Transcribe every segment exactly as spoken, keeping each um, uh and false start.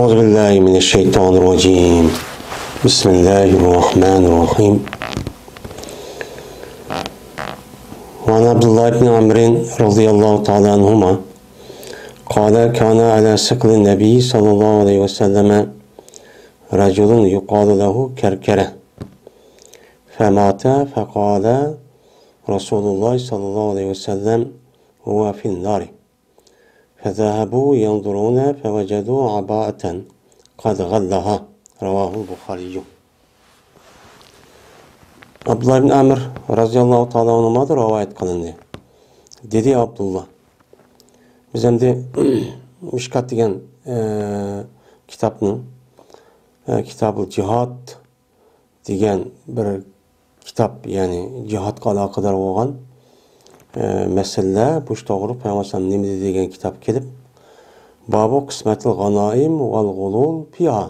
أعوذ بالله من الشيطان الرجيم. بسم الله الرحمن الرحيم. وعن عبد الله بن عمرو رضي الله تعالى عنهما قال: كان على ثقل النبي صلى الله عليه وسلم رجل يقال له كركرة، فمات، فقال رسول الله صلى الله عليه وسلم: هو في النار. فذهبوا ينظرون فوجدوا عباءة قد غلها. رواه البخاري. ئابدۇللا ئىبن ئەمر رەزىياللاھۇ تائالا ئەنھۇمادىن رىۋايەت قىلىندى. دېدى ئابدۇللا، بىز ئەمدى مىشكات دېگەن، ئە، كىتابنىڭ، ئە، كىتابۇل جىھاد دېگەن بىر كىتاب، يەنى جىھادقا ئالاقىدار بولغان، ئە، مەسىلىلەر، بۇ توغرۇلۇق پەيغەمبەر ئەلەيھىسسالام نېمە دېدى دېگەن كىتاب كېلىپ، بابۇ قىسمەتىل غانائىم ۋەل غۇلۇل فىھا،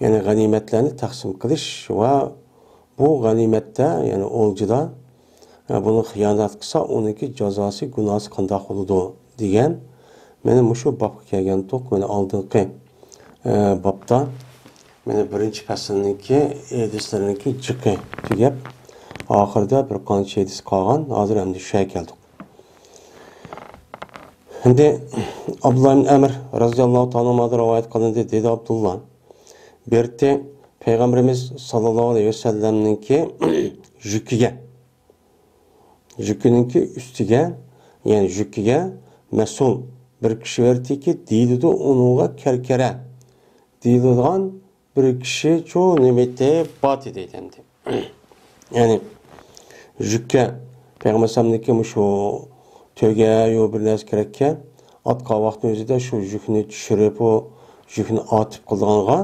يەنى غەنىيمەتلەرنى تەقسىم قىلىش ۋە بۇ غەنىيمەتتە، يەنى ئولجىدا، ئە، بۇنى خىيانەت قىلسا، ئۇنىڭكى جازاسى، گۇناھسى قانداق بولىدۇ دېگەن، مانا مۇشۇ بابقا كەلگەنتۇق. مانا ئالدىنقى، ئە، بابتا، مانا بىرىنچى پەسىلنىڭكى ھەدىسلىرىنىڭكى جىقى تۈگەپ، ئاخىرىدا بىر قانچە ھەدىس قالغان. ھازىر ئەمدى شۇ يەرگە كەلدۇق. ئەمدى ئابدۇللا ئىبن ئەمر رەزىياللاھۇ تائالا ئەنھۇمادىن رىۋايەت قىلىندى، دېدى ئابدۇللا، بىرتى پەيغەمبىرىمىز ساللاللاھۇ ئەلەيھى ۋەسەللەمنىڭكى يۈكىگە، يۈكىنىڭكى ئۈستىگە، يەنى يۈكىگە مەسئۇل بىر كىشى بەردىكى، دېيىلىدۇ ئۇنىڭغا كەركەرە دېيىلىدىغان بىر كىشىچۇ نېمىتى باتى دەيدۇ ئەمدى. يەنى يۈككە، پەيغەمبەر ئەلەيھىسسالامنىڭكى مۇشۇ تۆگە يو بىر نەرسە كېرەككەن، ئاتقا ۋاقىتنىڭ ئۆزىدە شۇ يۈكنى چۈشۈرۈپ، ئۇ يۈكنى ئارتىپ قىلىدىغانغا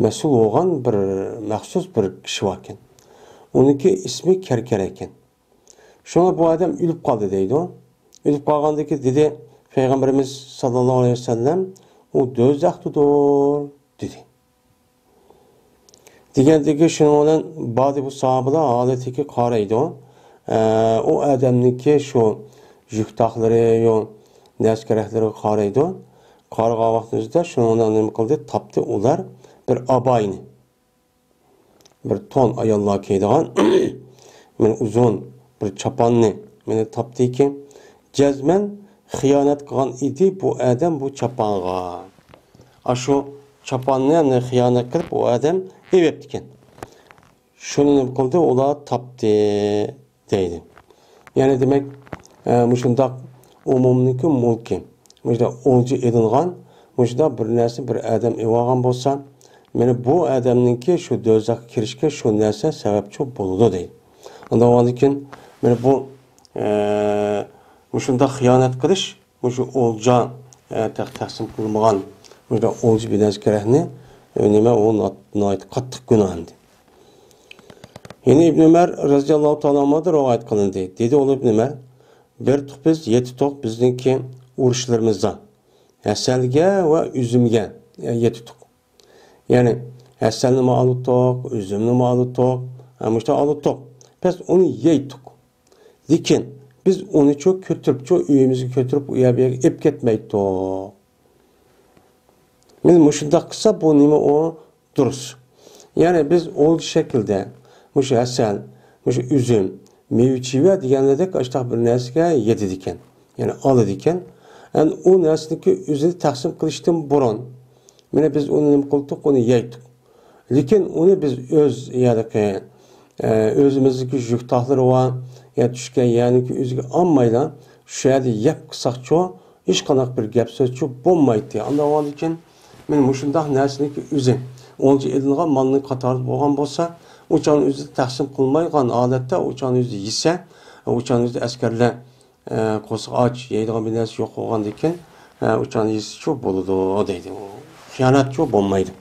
مەسئۇل بولغان بىر مەخسۇس بىر كىشى باركەن. ئۇنىڭكى ئىسمى كەركەرە ئىكەن. شۇڭا بۇ ئادەم ئۆلۈپ قالدى دەيدۇ. ئۆلۈپ قالغاندىكى دېدى پەيغەمبىرىمىز ساللاللاھۇ ئەلەيھى ۋەسەللەم، ئۇ دوزاختىدۇر دېدى. دېگەندىكى شۇنىڭ بىلەن باردى بۇ ساھابىلار ھالىتىكى قارايدۇ. ئە، ئۇ ئادەمنىڭكى شۇ يۈك تاقلىرى، يو نەرسە كېرەكلىرىگە قارايدۇ. قارىغان ۋاقتىمىزدا شۇنىڭ بىلەن نېمە قىلدى؟ تاپتى ئۇلار بىر ئابايىنى. بىر تون ئاياللار كىيىدىغان، مانا ئۇزۇن بىر چاپاننى مانا تاپتىكەن. جەزمەن خىيانەت قىلغان ئىدى بۇ ئادەم بۇ چاپانغا. ئاشۇ چاپاننى، يەنى خىيانەت قىلىپ، ئۇ ئادەم ئېلىپتىكەن. شۇنى نېمە قىلدى؟ ئۇلار تاپتى دەيدۇ. يەنى دېمەك، ئە، مۇشۇنداق ئومۇمنىڭكى مۈلكى، مۇشۇنداق ئولجا ئېلىنغان، مۇشۇنداق بىر نەرسە بىر ئادەم ئېلىۋالغان بولسا، مانا بۇ ئادەمنىڭكى شۇ دوزاخقا كىرىشكە شۇ نەرسە سەۋەبچى بولىدۇ دەيدۇ. ئۇنداق بولغاندىن كېيىن، مانا بۇ، ئە، مۇشۇنداق خىيانەت قىلىش، مۇشۇ ئولجا، ئە، تەق-، تەقسىم قىلمىغان، مۇشۇنداق ئولجا بىر نەرسە كېرەكنى، ئە، نېمە، ئۇ نا-، ناھايىتى قاتتىق گۇناھ ئەمدى. يەنە ئىبن ئۆمەر رەزىياللاھۇ تائالا ئەنھۇدىن رىۋايەت قىلىندى. دېدى ئۇلۇغ ئىبن ئۆمەر، بېرىتتۇق بىز، يېتىتتۇق بىزنىڭكى ئۇرۇشلىرىمىزدا ھەسەلگە ۋە ئۈزۈمگە، يە-، يېتىتتۇق. يەنى ھەسەلنىمۇ ئالىتتۇق، ئۈزۈمنىمۇ ئالىتتۇق، ھە، مۇشۇنى ئالىتتۇق. بىز ئۇنى يەيتتۇق. لېكىن بىز ئۇنىچۇ كۆتۈرۈپچۇ ئۆيىمىزگە كۆتۈرۈپ ئۇ يەر بۇ يەرگە ئېلىپ كەتمەيتتۇق. مانا مۇشۇنداق قىلسا بۇ نېمە ئۇ؟ دۇرۇس. يەنى بىز ئولجا شەكلىدە مۇشۇ ھەسەل، مۇشۇ ئۈزۈم، مېۋە-چىۋە دېگەنلەردەك ئاشۇنداق بىر نەرسىگە يېتىدىكەن. يەنى ئالىدىكەن. ئەمدى ئۇ نەرسىنىڭكى ئۆزىنى تەقسىم قىلىشتىن بۇرۇن، مانا بىز ئۇنى نېمە قىلدۇق؟ ئۇنى يەيتتۇق. لېكىن ئۇنى بىز ئۆز يەردىكى، ئە، ئۆزىمىزنىڭكى يۈك تاقلىرى بار، يا چۈشكەن يەرنىڭكى ئۆزىگە ئالمايلا، شۇ يەردە يەپ قىلساقچۇ، ھېچقانداق بىر گەپ سۆزچۇ بولمايتتى. ئانداق بولغاندىكىن، مانا مۇشۇنداق نەرسىنىڭكى ئۆزى، ئولجا ئېلىنغان مالنىڭ قاتارىدا بولغان بولسا، ئۇ چاغنى ئۆزى تەقسىم قىلمايدىغان ھالەتتە ئۇ چاغنى ئۆزى يېسە، ئۇ چاغنى ئۆزى ئەسكەرلەر، ئە، قورسىقى ئاچ، يەيدىغان بىر نەرسە يوق بولغاندىكىن، ئە، ئۇ چاغنى يېسىچۇ بولىدۇ دەيدۇ. ئۇ خىيانەتچۇ بولمايدۇ.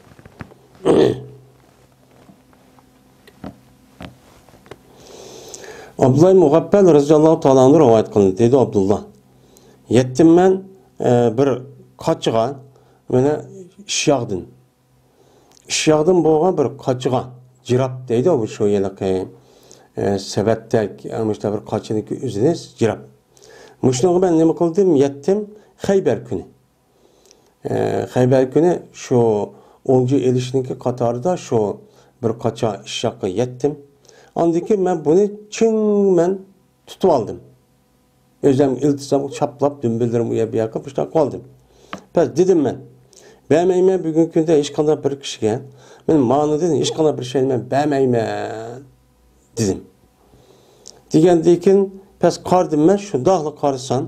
ئابدۇللا ئىبن مۇغەپپەل رەزىياللاھۇ تائالا ئەنھۇ رىۋايەت قىلىندى. دېدى ئابدۇللا، يەتتىم مەن، ئە، بىر قاچىغا، مانا ئىشياغدىن. ئىشياغدىن بولغان بىر قاچىغا، جىراب دەيدۇ، بۇ شۇ ھېلىقى، ئە، سېۋەتتەك، ئە، مۇشۇنداق بىر قاچىنىڭكى ئۆزىنى جىراب. مۇشۇنىڭغا مەن نېمە قىلدىم؟ يەتتىم خەيبەر كۈنى. ئە، خەيبەر كۈنى شۇ ئولجا ئېلىشنىڭكى قاتارىدا شۇ بىر قاچا ئىششاققا يەتتىم. ئاندىن كېيىن مەن بۇنى چىڭ مەن تۇتۇۋالدىم. ئۆزۈم ئىلتىزام چاپلاپ، دۈمبىلىرىم ئۇ يەر بۇ يەرگە مۇشۇنداق قىلىۋالدىم. بەس، دېدىم مەن. بەرمەيمەن بۈگۈنكى كۈندە ھېچقانداق بىر كىشىگە. مەن مانىدىن ھېچقانداق بىر شەينى مەن بەرمەيمەن، دېدىم. دېگەندىن كېيىن، بەس قارىدىم مەن، شۇنداقلا قارىسام،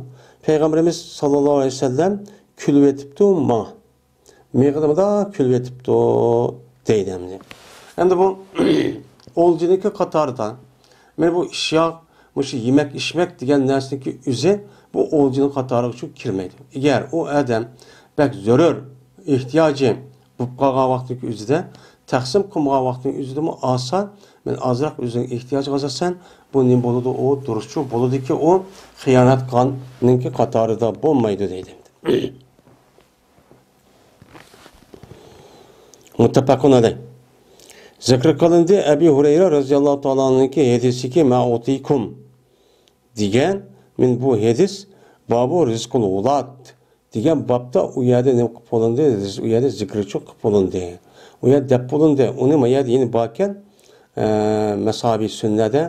پەيغەمبىرىمىز ساللاللاھۇ ئەلەيھى ۋەسەللەم كۈلۈۋېتىپتۇ ماڭا. مېغىزىمدا كۈلۈۋېتىپتۇ دەيدۇ ئەمدى. ئەمدى بۇ ئولجىنىڭكى قاتارىدا، مانا بۇ ئىششاق، مۇشۇ يېمەك ئىچمەك دېگەن نەرسىنىڭكى ئۆزى بۇ ئولجىنىڭ قاتارىغا شۇ كىرمەيدۇ. ئەگەر ئۇ ئادەم بەك زۆرۈر، ئېھتىياجى بولۇپ قالغان ۋاقتىنىڭكى ئۆزىدە، تەقسىم قىلمىغان ۋاقتىنىڭ ئۆزىدىمۇ ئالسا، مەن ئازراق ئۆزۈڭ ئېھتىياجغا ئالسان، بۇ نېمە بولىدۇ؟ ئۇ دۇرۇسچۇ بولىدۇكى، ئۇ خىيانەت قىلغاننىڭكى قاتارىدا بولمايدۇ دەيدۇ. مۇتتەپەقۇن ئەلەيھ. زىكىر قىلىندى ئەبى ھۇرەيرە رەزىياللاھۇ تائالا ئەنھۇنىڭكى ھەدىسىكى، ما ئۇتىكۇم دېگەن، مەن بۇ ھەدىس بابۇ رىزقۇل ۋۇلاد دېگەن بابتا ئۇ يەردە نېمە قىلىپ بولۇندى؟ رىز-، ئۇ يەردە زىكىرچۇ قىلىپ بولۇندى. ئۇ يەردە دەپ بولۇندى. ئۇنى ما يەردە يەنە باركەن، ئە، مەسابىھ سۈننەدە،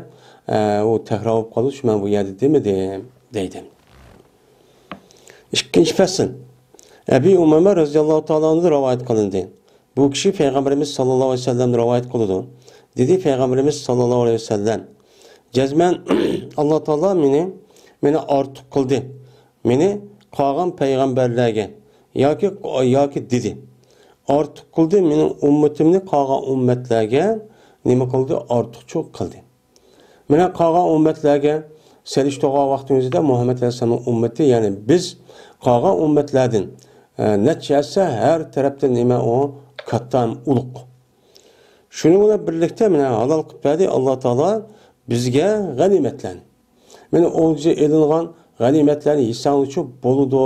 ئە، ئۇ تەكرار بولۇپ قالدى، شۇ مەن بۇ يەردە دېمىدىم، دەيدۇ. ئىككىنچى پەسىل. ئەبى ئۇمامە رەزىياللاھۇ تائالا ئەنھۇدىن رىۋايەت قىلىندى. بۇ كىشى پەيغەمبىرىمىز ساللاللاھۇ ئەلەيھى ۋەسەللەمدىن رىۋايەت قىلىدۇ. دېدى پەيغەمبىرىمىز ساللاللاھۇ ئەلەيھى ۋەسەللەم، جەزمەن ئاللا تائالا مېنى، مېنى ئارتۇق قىلدى. مېنى قالغان پەيغەمبەرلەرگە ياكى، ياكى دېدى. ئارتۇق قىلدى مېنىڭ ئۈممىتىمنى قالغان ئۈممەتلەرگە نېمە قىلدى؟ ئارتۇقچۇ قىلدى. مانا قالغان ئۈممەتلەرگە سېلىشتۇرغان ۋاقتىمىزدا مۇھەممەد ئەلەيھىسسالامنىڭ ئۈممىتى، يەنى بىز قالغان ئۈممەتلەردىن، ئە، نەچچە ھەسسە ھەر تەرەپتىن نېمە ئۇ كاتتا ھەم ئۇلۇغ. شۇنىڭ بىلەن بىرلىكتە مانا ھالال قىلىپ بەردى ئاللا تائالا بىزگە غەنىيمەتلەرنى. مانا ئولجا ئېلىنغان غەنىيمەتلەرنى يېسەڭلارچۇ بولىدۇ،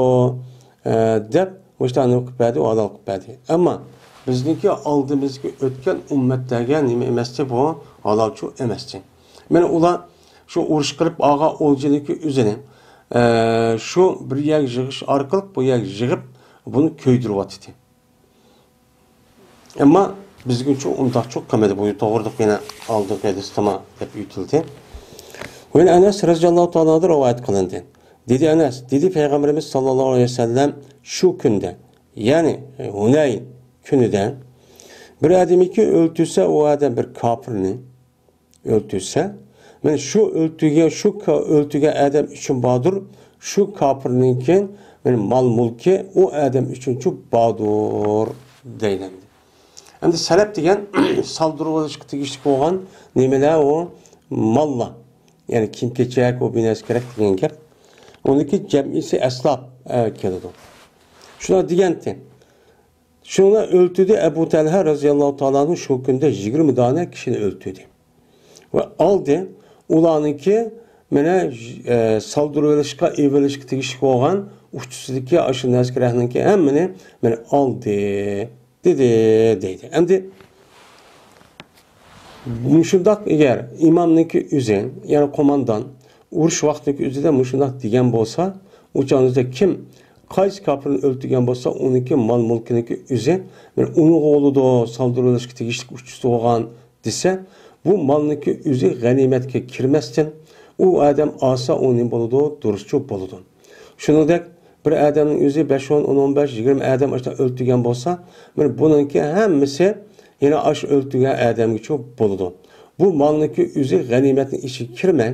ئە، دەپ مۇشۇنداق نېمە قىلىپ بەردى، ھالال قىلىپ بەردى. ئەمما بىزنىڭكى ئالدىمىزدىكى ئۆتكەن ئۈممەتلەرگە نېمە ئەمەستى بۇ؟ ھالالچۇ ئەمەستى. مانا ئۇلار شۇ ئۇرۇش قىلىپ ئالغان ئولجىنىڭكى ئۆزىنى، ئە، شۇ بىر يەرگە يىغىش ئارقىلىق بۇ يەرگە يىغىپ بۇنى كۆيدۈرۈۋاتىدۇ. ئەمما بىزگىچە ئۇنداقچۇ قىلمىدى. بۇ توغرىلىق يەنە ئالدىنقى ھەدىستىمۇ دەپ ئۆتۈلدى. ۋەن ئەنەس رەزىياللاھۇ تائالا ئەنھۇدىن رىۋايەت قىلىندى. دېدى ئەنەس، دېدى پەيغەمبىرىمىز ساللاللاھۇ ئەلەيھى ۋەسەللەم، شۇ كۈندە، يەنى ھۇنەين كۈنىدە بىر ئادەمكى ئۆلتۈرسە، ئۇ ئادەم بىر كاپىرنى ئۆلتۈرسە، مانا شۇ ئۆلتۈرگەن، شۇ كا-، ئۆلتۈرگەن ئادەم ئۈچۈن باردۇر، شۇ كاپىرنىڭكى، مانا مال-مۈلكى ئۇ ئادەم ئۈچۈنچۇ باردۇر، دەيدۇ. ئەمدى سەلەپ دېگەن سالدۇرۇۋېلىشقا تېگىشلىك بولغان نېمىلەر ئۇ؟ ماللار. يەنى كىيىم-كېچەك، ئۇ بۇ نەرسە كېرەك دېگەن گەپ. ئۇنىڭكى جەمئىسى ئەسلاپ، ئە، كېلىدۇ. شۇنداق دېگەنتى. شۇنىڭ بىلەن ئۆلتۈردى ئەبۇ تەلھە رەزىياللاھۇ تائالا ئەنھۇ شۇ كۈندە يىگىرمە دانە كىشىنى ئۆلتۈردى. ۋە ئالدى ئۇلارنىڭكى مانا، ئە، سالدۇرۇۋېلىشقا، ئېلىۋېلىشقا تېگىشلىك بولغان ئۇچىسىدىكى ئاشۇ نەزكىرەكنىڭكى ھەممىنى مانا ئالدى دېدى، دەيدۇ. ئەمدى مۇشۇنداق ئەگەر ئىمامنىڭكى ئۆزى، يەنى قوماندان، ئۇرۇش ۋاقتىدىكى ئۆزىدە مۇشۇنداق دېگەن بولسا، ئۇ چاغدا كىم قايسى كاپىرنى ئۆلتۈرگەن بولسا، ئۇنىڭكى مال-مۈلكىنىڭكى ئۆزى، مانا ئۇنىڭغا بولىدۇ، سالدۇرۇۋېلىشقا تېگىشلىك ئۇچىسى بولغان دېسە، بۇ مالنىڭكى ئۆزى غەنىيمەتكە كىرمەستىن، ئۇ ئادەم ئالسا، ئۇ نېمە بولىدۇ؟ دۇرۇسچۇ بولىدۇ. شۇنىڭدەك بىر ئادەمنىڭ ئۆزى بەش، ئون، ئون، ئون بەش، يىگىرمە ئادەم ئاشۇنداق ئۆلتۈرگەن بولسا، مانا بۇنىڭكى ھەممىسى يەنە ئاشۇ ئۆلتۈرگەن ئادەمگىچۇ بولىدۇ. بۇ مالنىڭكى ئۆزى غەنىيمەتنىڭ ئىچىگە كىرمەي،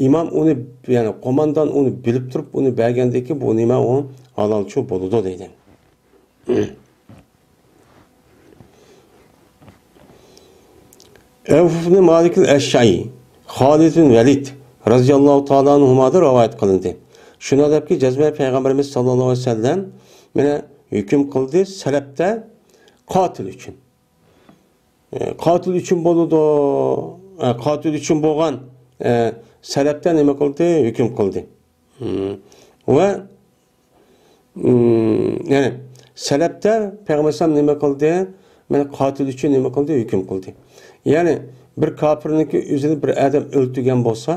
ئىمام ئۇنى، يەنى قوماندان ئۇنى بىلىپ تۇرۇپ ئۇنى بەرگەندىن كېيىن بۇ نېمە ئۇ ھالالچۇ بولىدۇ دەيدۇ. ئەۋف ئىبن مالىك ئەل-ئەشجەئى، خالىد بىن ۋەلىد رەزىياللاھۇ تائالا ئەنھۇمادىن رىۋايەت قىلىندى. شۇنداق دەپكى، جەزمەن پەيغەمبىرىمىز ساللاللاھۇ ئەلەيھى ۋەسەللەم مانا ھۆكۈم قىلدى سەلەپتە قاتىل ئۈچۈن. ئە، قاتىل ئۈچۈن بولىدۇ. ئە، قاتىل ئۈچۈن بولغان، ئە، سەلەپتە نېمە قىلدى؟ ھۆكۈم قىلدى. ھىم. ۋە، ھىم، يەنى سەلەپتە پەيغەمبەر ئەلەيھىسسالام نېمە قىلدى؟ مانا قاتىل ئۈچۈن نېمە قىلدى؟ ھۆكۈم قىلدى. يەنى بىر كاپىرنىڭكى ئۆزىنى بىر ئادەم ئۆلتۈرگەن بولسا،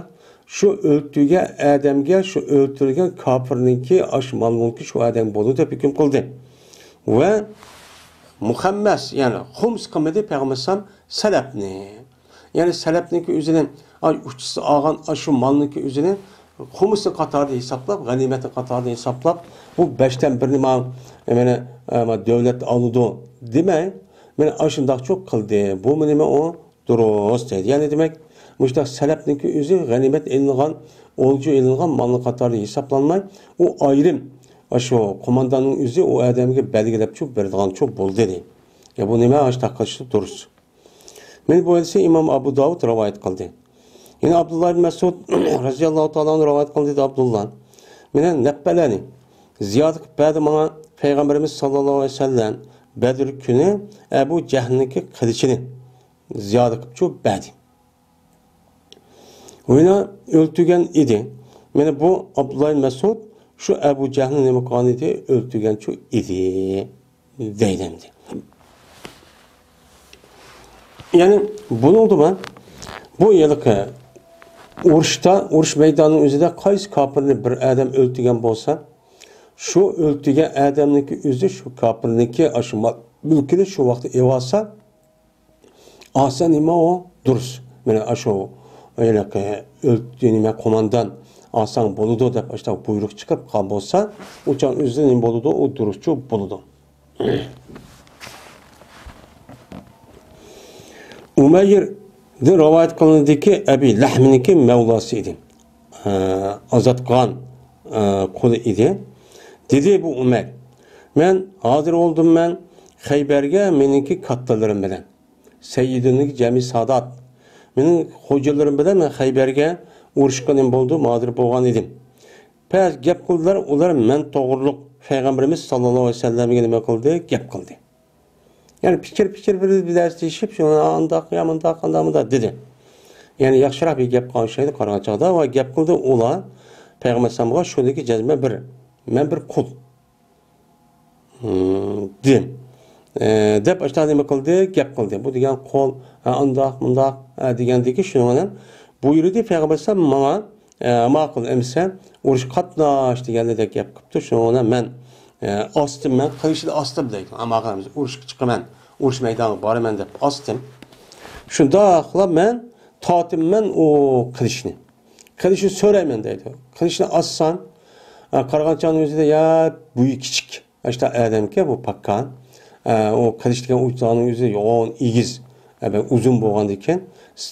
شۇ ئۆلتۈرگەن ئادەمگە شۇ ئۆلتۈرۈلگەن كاپىرنىڭكى ئاشۇ مال-مۈلكى شۇ ئادەمگە بولىدۇ دەپ ھۆكۈم قىلدى. ۋە مۇخەممەس، يەنى خۇمس قىلمىدى پەيغەمبەر ئەلەيھىسسالام سەلەپنى. يەنى سەلەپنىڭكى ئۆزىنى، ئاي، ئۇچىسى ئالغان ئاشۇ مالنىڭكى ئۆزىنى خۇمسنى قاتارىدا ھېسابلاپ، غەنىيمەتنى قاتارىدا ھېسابلاپ، بۇ بەشتىن بىرنى ما-، مانا، ئە، ما-، دۆلەت ئالىدۇ دېمەي، مانا ئاشۇنداقچۇ قىلدى. بۇمۇ نېمە ئۇ؟ دۇرۇس دەيدۇ. يەنى دېمەك، مۇشۇنداق سەلەپنىڭكى ئۆزى غەنىيمەت ئېلىنغان، ئولجا ئېلىنغان مالنىڭ قاتارىدا ھېسابلانماي، ئۇ ئايرىم، ئاشۇ قومانداننىڭ ئۆزى ئۇ ئادەمگە بەلگىلەپچۇ بېرىدىغانچۇ بولدى دېدى. يا بۇ نېمە ئاشۇنداق قىلىشى دۇرۇس. مانا بۇ ھەدىسنى ئىمام ئەبۇ داۋۇد رىۋايەت قىلدى. يەنە ئابدۇللا ئىبن مەسئۇد رەزىياللاھۇ تائالا ئەنھۇ رىۋايەت قىلدى دېدى ئابدۇللا. مانا نەپەلەنى زىيادە قىلىپ بەردى ماڭا پەيغەمبىرىمىز ساللاللاھۇ ئەلەيھى ۋەسەللەم بەدر كۈنى ئەبۇ جەھلنىڭكى قىلىچىنى زىيادە قىلىپچۇ بەردى. ۋىنا ئۆلتۈرگەن ئىدى. مانا بۇ ئابدۇللا ئىبن مەسئۇد شۇ ئەبۇ جەھلنى نېمە قىلغان ئىدى؟ ئۆلتۈرگەنچۇ ئىدى دەيدۇ ئەمدى. يەنى بۇنىڭدىمۇ بۇ ھېلىقى ئۇرۇشتا، ئۇرۇش مەيدانىنىڭ ئۆزىدە قايسى كاپىرنى بىر ئادەم ئۆلتۈرگەن بولسا، شۇ ئۆلتۈرگەن ئادەمنىڭكى ئۆزى شۇ كاپىرنىڭكى ئاشۇ مال مۈلكىنى شۇ ۋاقىتتا ئېلىۋالسا، ئالسا نېمە ئۇ؟ دۇرۇس. مانا ئاشۇ ھېلىقى ئۆلتۈ-، نېمە، قوماندان ئالساڭ بولىدۇ دەپ ئاشۇنداق بۇيرۇق چىقىرىپ قىلغان بولسا، ئۇ چاغ ئۆزى نېمە بولىدۇ؟ ئۇ دۇرۇسچۇ بولىدۇ. ئۇمەيردىن رىۋايەت قىلىنىدىكى ئەبى لەھمنىڭكى مەۋلاسى ئىدى. ھە، ئازاد قىلغان، ئە، قۇلى ئىدى. دېدى بۇ ئۇمەير، مەن ھازىر بولدۇم مەن خەيبەرگە مېنىڭكى كاتتىلىرىم بىلەن. سەييىدۇنىڭكى جەمئى سادات. مېنىڭ خوجىلىرىم بىلەن مەن خەيبەرگە ئۇرۇشقا نېمە بولدۇم، ھازىر بولغان ئىدىم. بەزى گەپ قىلدىلار، ئۇلار مەن توغرۇلۇق پەيغەمبىرىمىز ساللاللاھۇ ئەلەيھى ۋەسەللەمگە نېمە قىلدى؟ گەپ قىلدى. يەنى پىكىر، پىكىر بىر، بىر دەرس دېيىشىپ، شۇ ئانداق، يا مۇنداق، ئانداق، مۇنداق دېدى. يەنى ياخشىراق بىر گەپ قىلغان ئوخشايدۇ قارىغان چاغدا. ۋە گەپ قىلدى ئۇلار پەيغەمبەر ئەلەيھىسسالامغا شۇنىڭكى جەزمە بىر، مەن بىر قۇل. ھىم، دېدى. ئە، دەپ ئاشۇنداق نېمە قىلدى؟ گەپ قىلدى. بۇ دېگەن قۇل، ھە، ئانداق، مۇنداق، ھە، دېگەندىكى شۇنىڭ بىلەن بۇيرۇدى پەيغەمبەر ئەلەيھىسسالام ماڭا، ئە، ماقۇل، ئەمىسە ئۇرۇشقا قاتناش دېگەندەك گەپ قىپتۇ. شۇنىڭ بىلەن مەن، ئە، ئاستىم، مەن قىلىچنى ئاستىم دەيدۇ. ئەمما ئۇرۇشقا چىقىمەن، ئۇرۇش مەيدانىغا بارىمەن دەپ ئاستىم. شۇنداقلا مەن تارتىمەن ئۇ قىلىچنى. قىلىچنى سۆرەيمەن دەيدۇ. قىلىچنى ئاچسام، ئە، قارىغان چاغنىڭ ئۆزىدە يا بويى كىچىك، ئاشتا ئادەمكەن بۇ پاككان. ئە، ئۇ قىلىچ دېگەن ئۇچىنىڭ ئۆزى يوغان، ئېگىز، ئە، بەك ئۇزۇن بولغاندىكىن،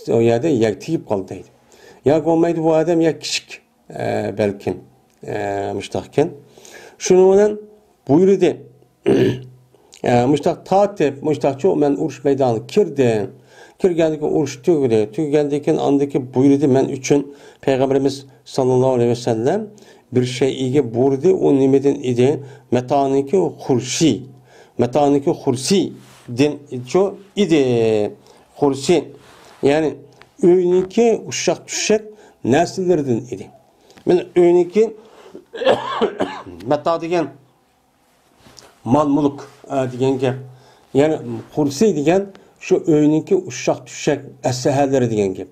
ئۇ يەردە يەرگە تېگىپ قالدى دەيدۇ. يا بولمايدۇ بۇ ئادەم يا كىچىك، ئە، بەلكىم، ئە، مۇشتاقكەن. شۇنىڭ بىلەن بۇيرۇدى. ئە، مۇشتاق تارتىپ، مۇشتاقچۇ مەن ئۇرۇش مەيدانىغا كىردىم. كىرگەندىكىن ئۇرۇش تۈگىدى. تۈگىگەندىن كېيىن ئاندىكى بۇيرۇدى مەن ئۈچۈن پەيغەمبىرىمىز ساللاللاھۇ ئەلەيھى ۋەسەللەم بىر شەيئىگە بۇيرۇدى. ئۇ نېمىدىن ئىدى؟ مەتانىكى خۇرسى. مەتانىكى خۇرسىدىن چۇ ئىدى. خۇرسى. يەنى ئۆينىڭكى ئۇششاق چۈششەك نەرسىلىرىدىن ئىدى. مانا ئۆينىڭكى مەتا دېگەن مال-مۈلۈك، ئە، دېگەن گەپ. يەنى خۇرسى دېگەن شۇ ئۆينىڭكى ئۇششاق چۈششەك ئەسلىھەلىرى دېگەن گەپ.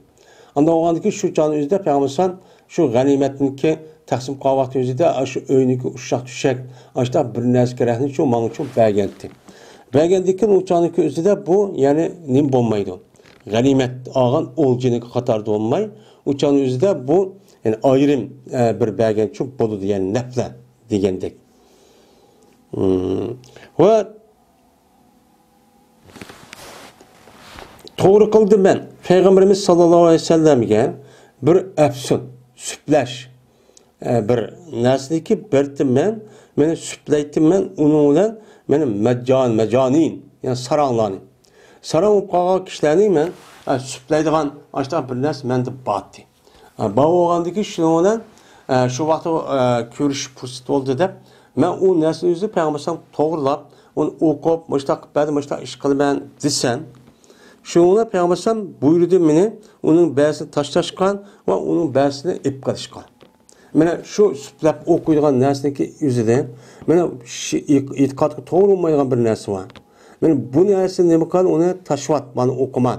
ئانداق بولغاندىكىن شۇ چاغنىڭ ئۆزىدە پەيغەمبەر ئەلەيھىسسالام شۇ غەنىيمەتنىڭكى تەقسىم قىلغان ۋاقتى ئۆزىدە شۇ ئۆينىڭكى ئۇششاق چۈششەك، ئاشۇنداق بىر نەرسە كېرەكنى شۇ ماڭىچۇ بەرگەنتى. بەرگەندىكىن ئۇ چاغنىڭكى ئۆزىدە بۇ، يەنى نېمە بولمايدۇ. غەنىيمەت ئالغان ئولجىنىڭكى قاتارىدا بولماي، ئۇ چاغنىڭ ئۆزىدە بۇ، يەنى ئايرىم، ئە، بىر بەرگەنچۇ بولىدۇ، يەنى نەپلە دېگەندەك. ھىم. ۋە توغرا قىلدىم مەن. پەيغەمبىرىمىز ساللاللاھۇ ئەلەيھى ۋەسەللەمگە بىر ئەپسۇن، سۈپلەش، ئە، بىر نەرسىنىكى بەرتىم مەن، مېنى سۈپلەيتتىم مەن، ئۇنىڭ بىلەن مېنى مەجان، مەجانىن، يەنى ساراڭلارنى. ساراڭ بولۇپ قالغان كىشىلەرنى مەن، ئە، سۈپلەيدىغان ئاشۇنداق بىر نەرسە مەندە بارتى. ئە، بار بولغاندىكىن شۇنىڭ بىلەن، ئە، شۇ ۋاقىتتا، ئە، كۆرۈشۈش پۇرسىتى بولدى دەپ، مەن ئۇ نەرسىنى ئۆزى پەيغەمبەر ئەلەيھىسسالام توغرىلاپ، ئۇنى ئوقۇپ، مۇشۇنداق قىلىپ بەردى، مۇشۇنداق ئىش قىلىمەن دېسەم، شۇنىڭ بىلەن پەيغەمبەر ئەلەيھىسسالام بۇيرۇدى مېنى ئۇنىڭ بەدىسىنى تاشلاشقا ۋە ئۇنىڭ بەدىسىنى ئېلىپ قېلىشقا. مانا شۇ سۈپلەپ ئوقۇيدىغان نەرسىنىڭكى ئۆزىدە، مانا شۇ ئېتىقادقا توغرا بولمايدىغان بىر نەرسە بار. مانا بۇ نەرسىنى نېمە قىل، ئۇنى تاشلىۋەت، مانا ئوقۇما.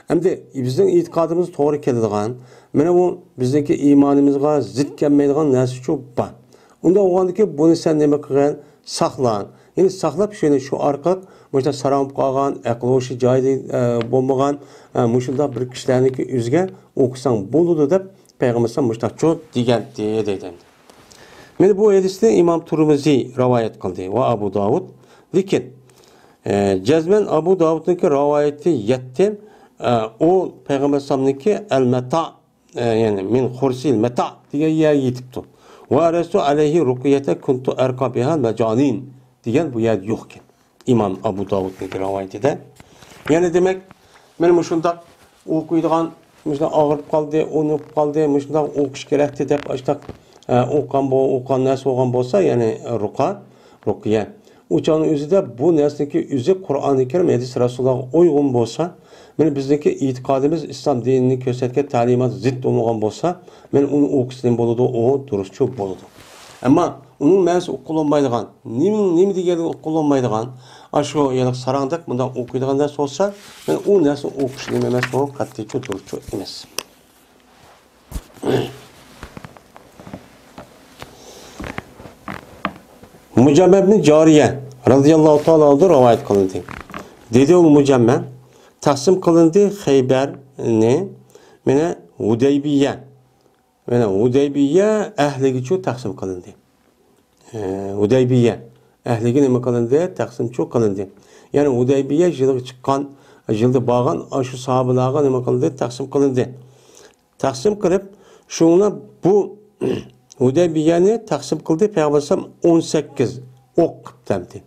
ئەمدى بىزنىڭ ئېتىقادىمىز توغرا كېلىدىغان، مانا بۇ بىزنىڭكى ئىمانىمىزغا زىت كەلمەيدىغان نەرسىچۇ بار. ئۇنداق بولغاندىكىن بۇنى سەن نېمە قىلغىن؟ ساقلا. يەنى ساقلاپ شۇنى شۇ ئارقىلىق مۇشۇنداق ساراڭ بولۇپ قالغان، ئەقلى ھوشى جايىدا، ئە، بولمىغان، ئە، مۇشۇنداق بىر كىشىلەرنىڭكى ئۆزىگە ئوقۇساڭ بولىدۇ دەپ پەيغەمبەر ئەلەيھىسسالام مۇشۇنداقچۇ دېگەنتى دەيدۇ. مانا بۇ ھەدىسنى ئىمام تۇرمۇزى رىۋايەت قىلدى ۋە ئەبۇ داۋۇد. لېكىن، ئە، جەزمەن ئەبۇ داۋۇدنىڭكى رىۋايىتى يەتتى، ئە، ئۇ پەيغەمبەر ئەلەيھىسسالامنىڭكى ئەل مەتا، ئە، يەنى مىن خۇرسىل مەتا دېگەن يەرگە يېتىپتۇ. ۋە ئەرەستۇ ئەلەيھى رۇقىيەتە كۇنتۇ ئەرقا بىھەل مەجانىن دېگەن بۇ يەردە يوق ئىكەن. ئىمام ئەبۇ داۋۇدنىڭكى رىۋايىتىدە. يەنى دېمەك، مانا مۇشۇنداق ئوقۇيدىغان، مۇشۇنداق ئاغرىپ قالدى، ئۇنىپ قالدى، مۇشۇنداق ئوقۇش كېرەكتى دەپ ئاشتاق، ئە، ئوقۇغان بو-، ئوقۇغان نەرسە بولغان بولسا، يەنى رۇقا، رۇقىيە. ئۇ چاغنىڭ ئۆزىدە بۇ نەرسىنىڭكى ئۆزى قۇرئانى كەرىم، ھەدىس رەسۇلۇللاھقا ئۇيغۇن بولسا، مانا بىزنىڭكى ئېتىقادىمىز ئىسلام دىنىنى كۆرسەتكەن تەلىمات زىت بولمىغان بولسا، مانا ئۇنى ئوقۇسىمۇ بولىدۇ، ئۇ دۇرۇسچۇ بولىدۇ. ئەمما ئۇنىڭ مەنىسى ئۇقۇلۇنمايدىغان، نېمە، نېمە دېگەنلىكى ئۇقۇلۇنمايدىغان، ئاشۇ يەنە ساراڭدەك مۇنداق ئوقۇيدىغان نەرسە بولسا، مانا ئۇ نەرسىنى ئوقۇش نېمە ئەمەس، ئۇ قەتئىيچۇ دۇرۇسچۇ ئەمەس. مۇجەممەبنى جارىيە رەزىياللاھۇ تائالا ئەنھۇ رىۋايەت قىلىندى. دېدى ئۇ مۇجەممە، تەقسىم قىلىندى خەيبەرنى، مانا ھۇدەيبىيە، مانا ھۇدەيبىيە ئەھلىگىچۇ تەقسىم قىلىندى. ئە، ھۇدەيبىيە ئەھلىگە نېمە قىلىندى؟ تەقسىمچۇ قىلىندى. يەنى ھۇدەيبىيە يىلىغا چىققان، يىلدا بارغان ئاشۇ ساھابىلارغا نېمە قىلدى؟ تەقسىم قىلىندى. تەقسىم قىلىپ، شۇڭا بۇ ھۇدەيبىيەنى تەقسىم قىلدى پەيغەمبەر ئەلەيھىسسالام ئون سەككىز ئوق قىلىپ تەمدى.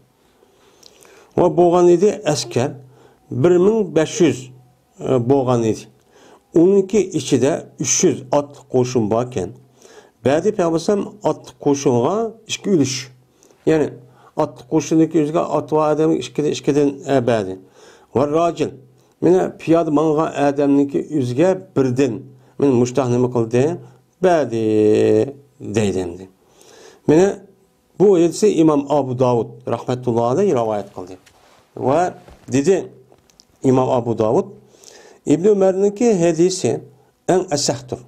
ۋە بولغان ئىدى ئەسكەر بىر مىڭ بەش يۈز، ئە، بولغان ئىدى. ئۇنىڭكى ئىچىدە ئۈچ يۈز ئاتلىق قوشۇن باركەن. بەردى پەيغەمبەر ئەلەيھىسسالام ئاتلىق قوشۇنغا ئىككى ئۈلۈش. يەنى ئاتلىق قوشۇندىكى ئۆزىگە ئاتى بار ئادەمگە ئىككىدىن، ئىككىدىن، ئە، بەردى. ۋە راجىل. مانا پىيادە ماڭغان ئادەمنىڭكى ئۆزىگە بىردىن. مانا مۇشتاق نېمە قىلدى؟ بەردى دەيدۇ ئەمدى. مانا بۇ ھەدىسنى ئىمام ئابۇ داۋۇد رەھمەتۇللاھى ئەلەيھى رىۋايەت قىلدى. ۋە دېدى ئىمام ئابۇ داۋۇد، ئىبنى ئۆمەرنىڭكى ھەدىسى ئەڭ ئەسەھتۇر.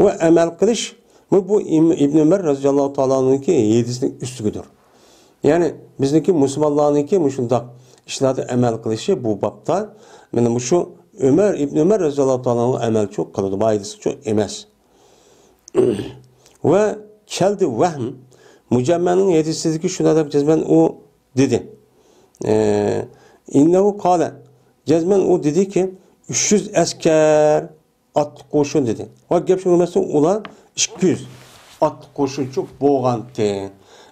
ۋە ئەمەل قىلىش، بۇ، بۇ ئىم-، ئىبنى ئۆمەر رەزىياللاھۇ تائالا ئەنھۇنىڭكى ھەدىسىنىڭ ئۈستىگىدۇر. يەنى بىزنىڭكى مۇسۇلمانلارنىڭكى مۇشۇنداق ئىشلاردا ئەمەل قىلىشى بۇ بابتا، مانا مۇشۇ ئۆمەر، ئىبنى ئۆمەر رەزىياللاھۇ تائالا ئەنھۇ ئەمەلچۇ قىلىدۇ، بۇ ھەدىسچۇ ئەمەس. ۋە كەلدى ۋەھم، مۇجەممەنىڭ ھەدىسىدىكى شۇنداق دەپ جەزمەن ئۇ دېدى. ئە، ئىننەھۇ قالە، جەزمەن ئۇ دېدىكى، ئۈچ يۈز ئەسكەر، ئاتلىق قوشۇن دېدى. ۋە گەپ شۇ ئەمەسمۇ، ئۇلار ئىككى يۈز ئاتلىق قوشۇنچۇ بولغانتى.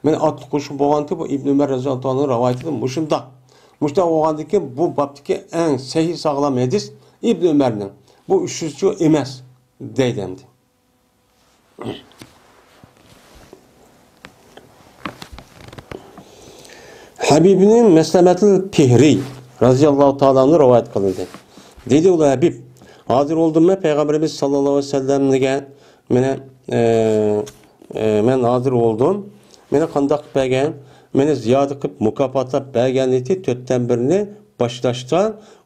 مانا ئاتلىق قوشۇن بولغانتى، بۇ ئىبنى ئۆمەر رەزىياللاھۇ تائالا رىۋايىتىدە مۇشۇنداق. مۇشۇنداق بولغاندىكىن بۇ بابتىكى ئەڭ سەھىھ ساغلام ھەدىس ئىبنى ئۆمەرنىڭ. بۇ ئۈچ يۈزچۇ ئەمەس دەيدۇ ئەمدى. ھەبىبنى مەسلەمەتىل پىھرى رەزىياللاھۇ تائالا ئەنھۇ رىۋايەت قىلدى. دېدى ئۇ ھەبىب، ھازىر بولدۇم مەن پەيغەمبىرىمىز ساللاللاھۇ ئەلەيھى ۋەسەللەمگە، مېنى، ئە، ئە، مەن ھازىر بولدۇم. مېنى قانداق قىلىپ بەرگەن؟ مېنى زىيادە قىلىپ مۇكاپاتلاپ بەرگەنلىكى تۆتتىن بىرىنى باشلاشتا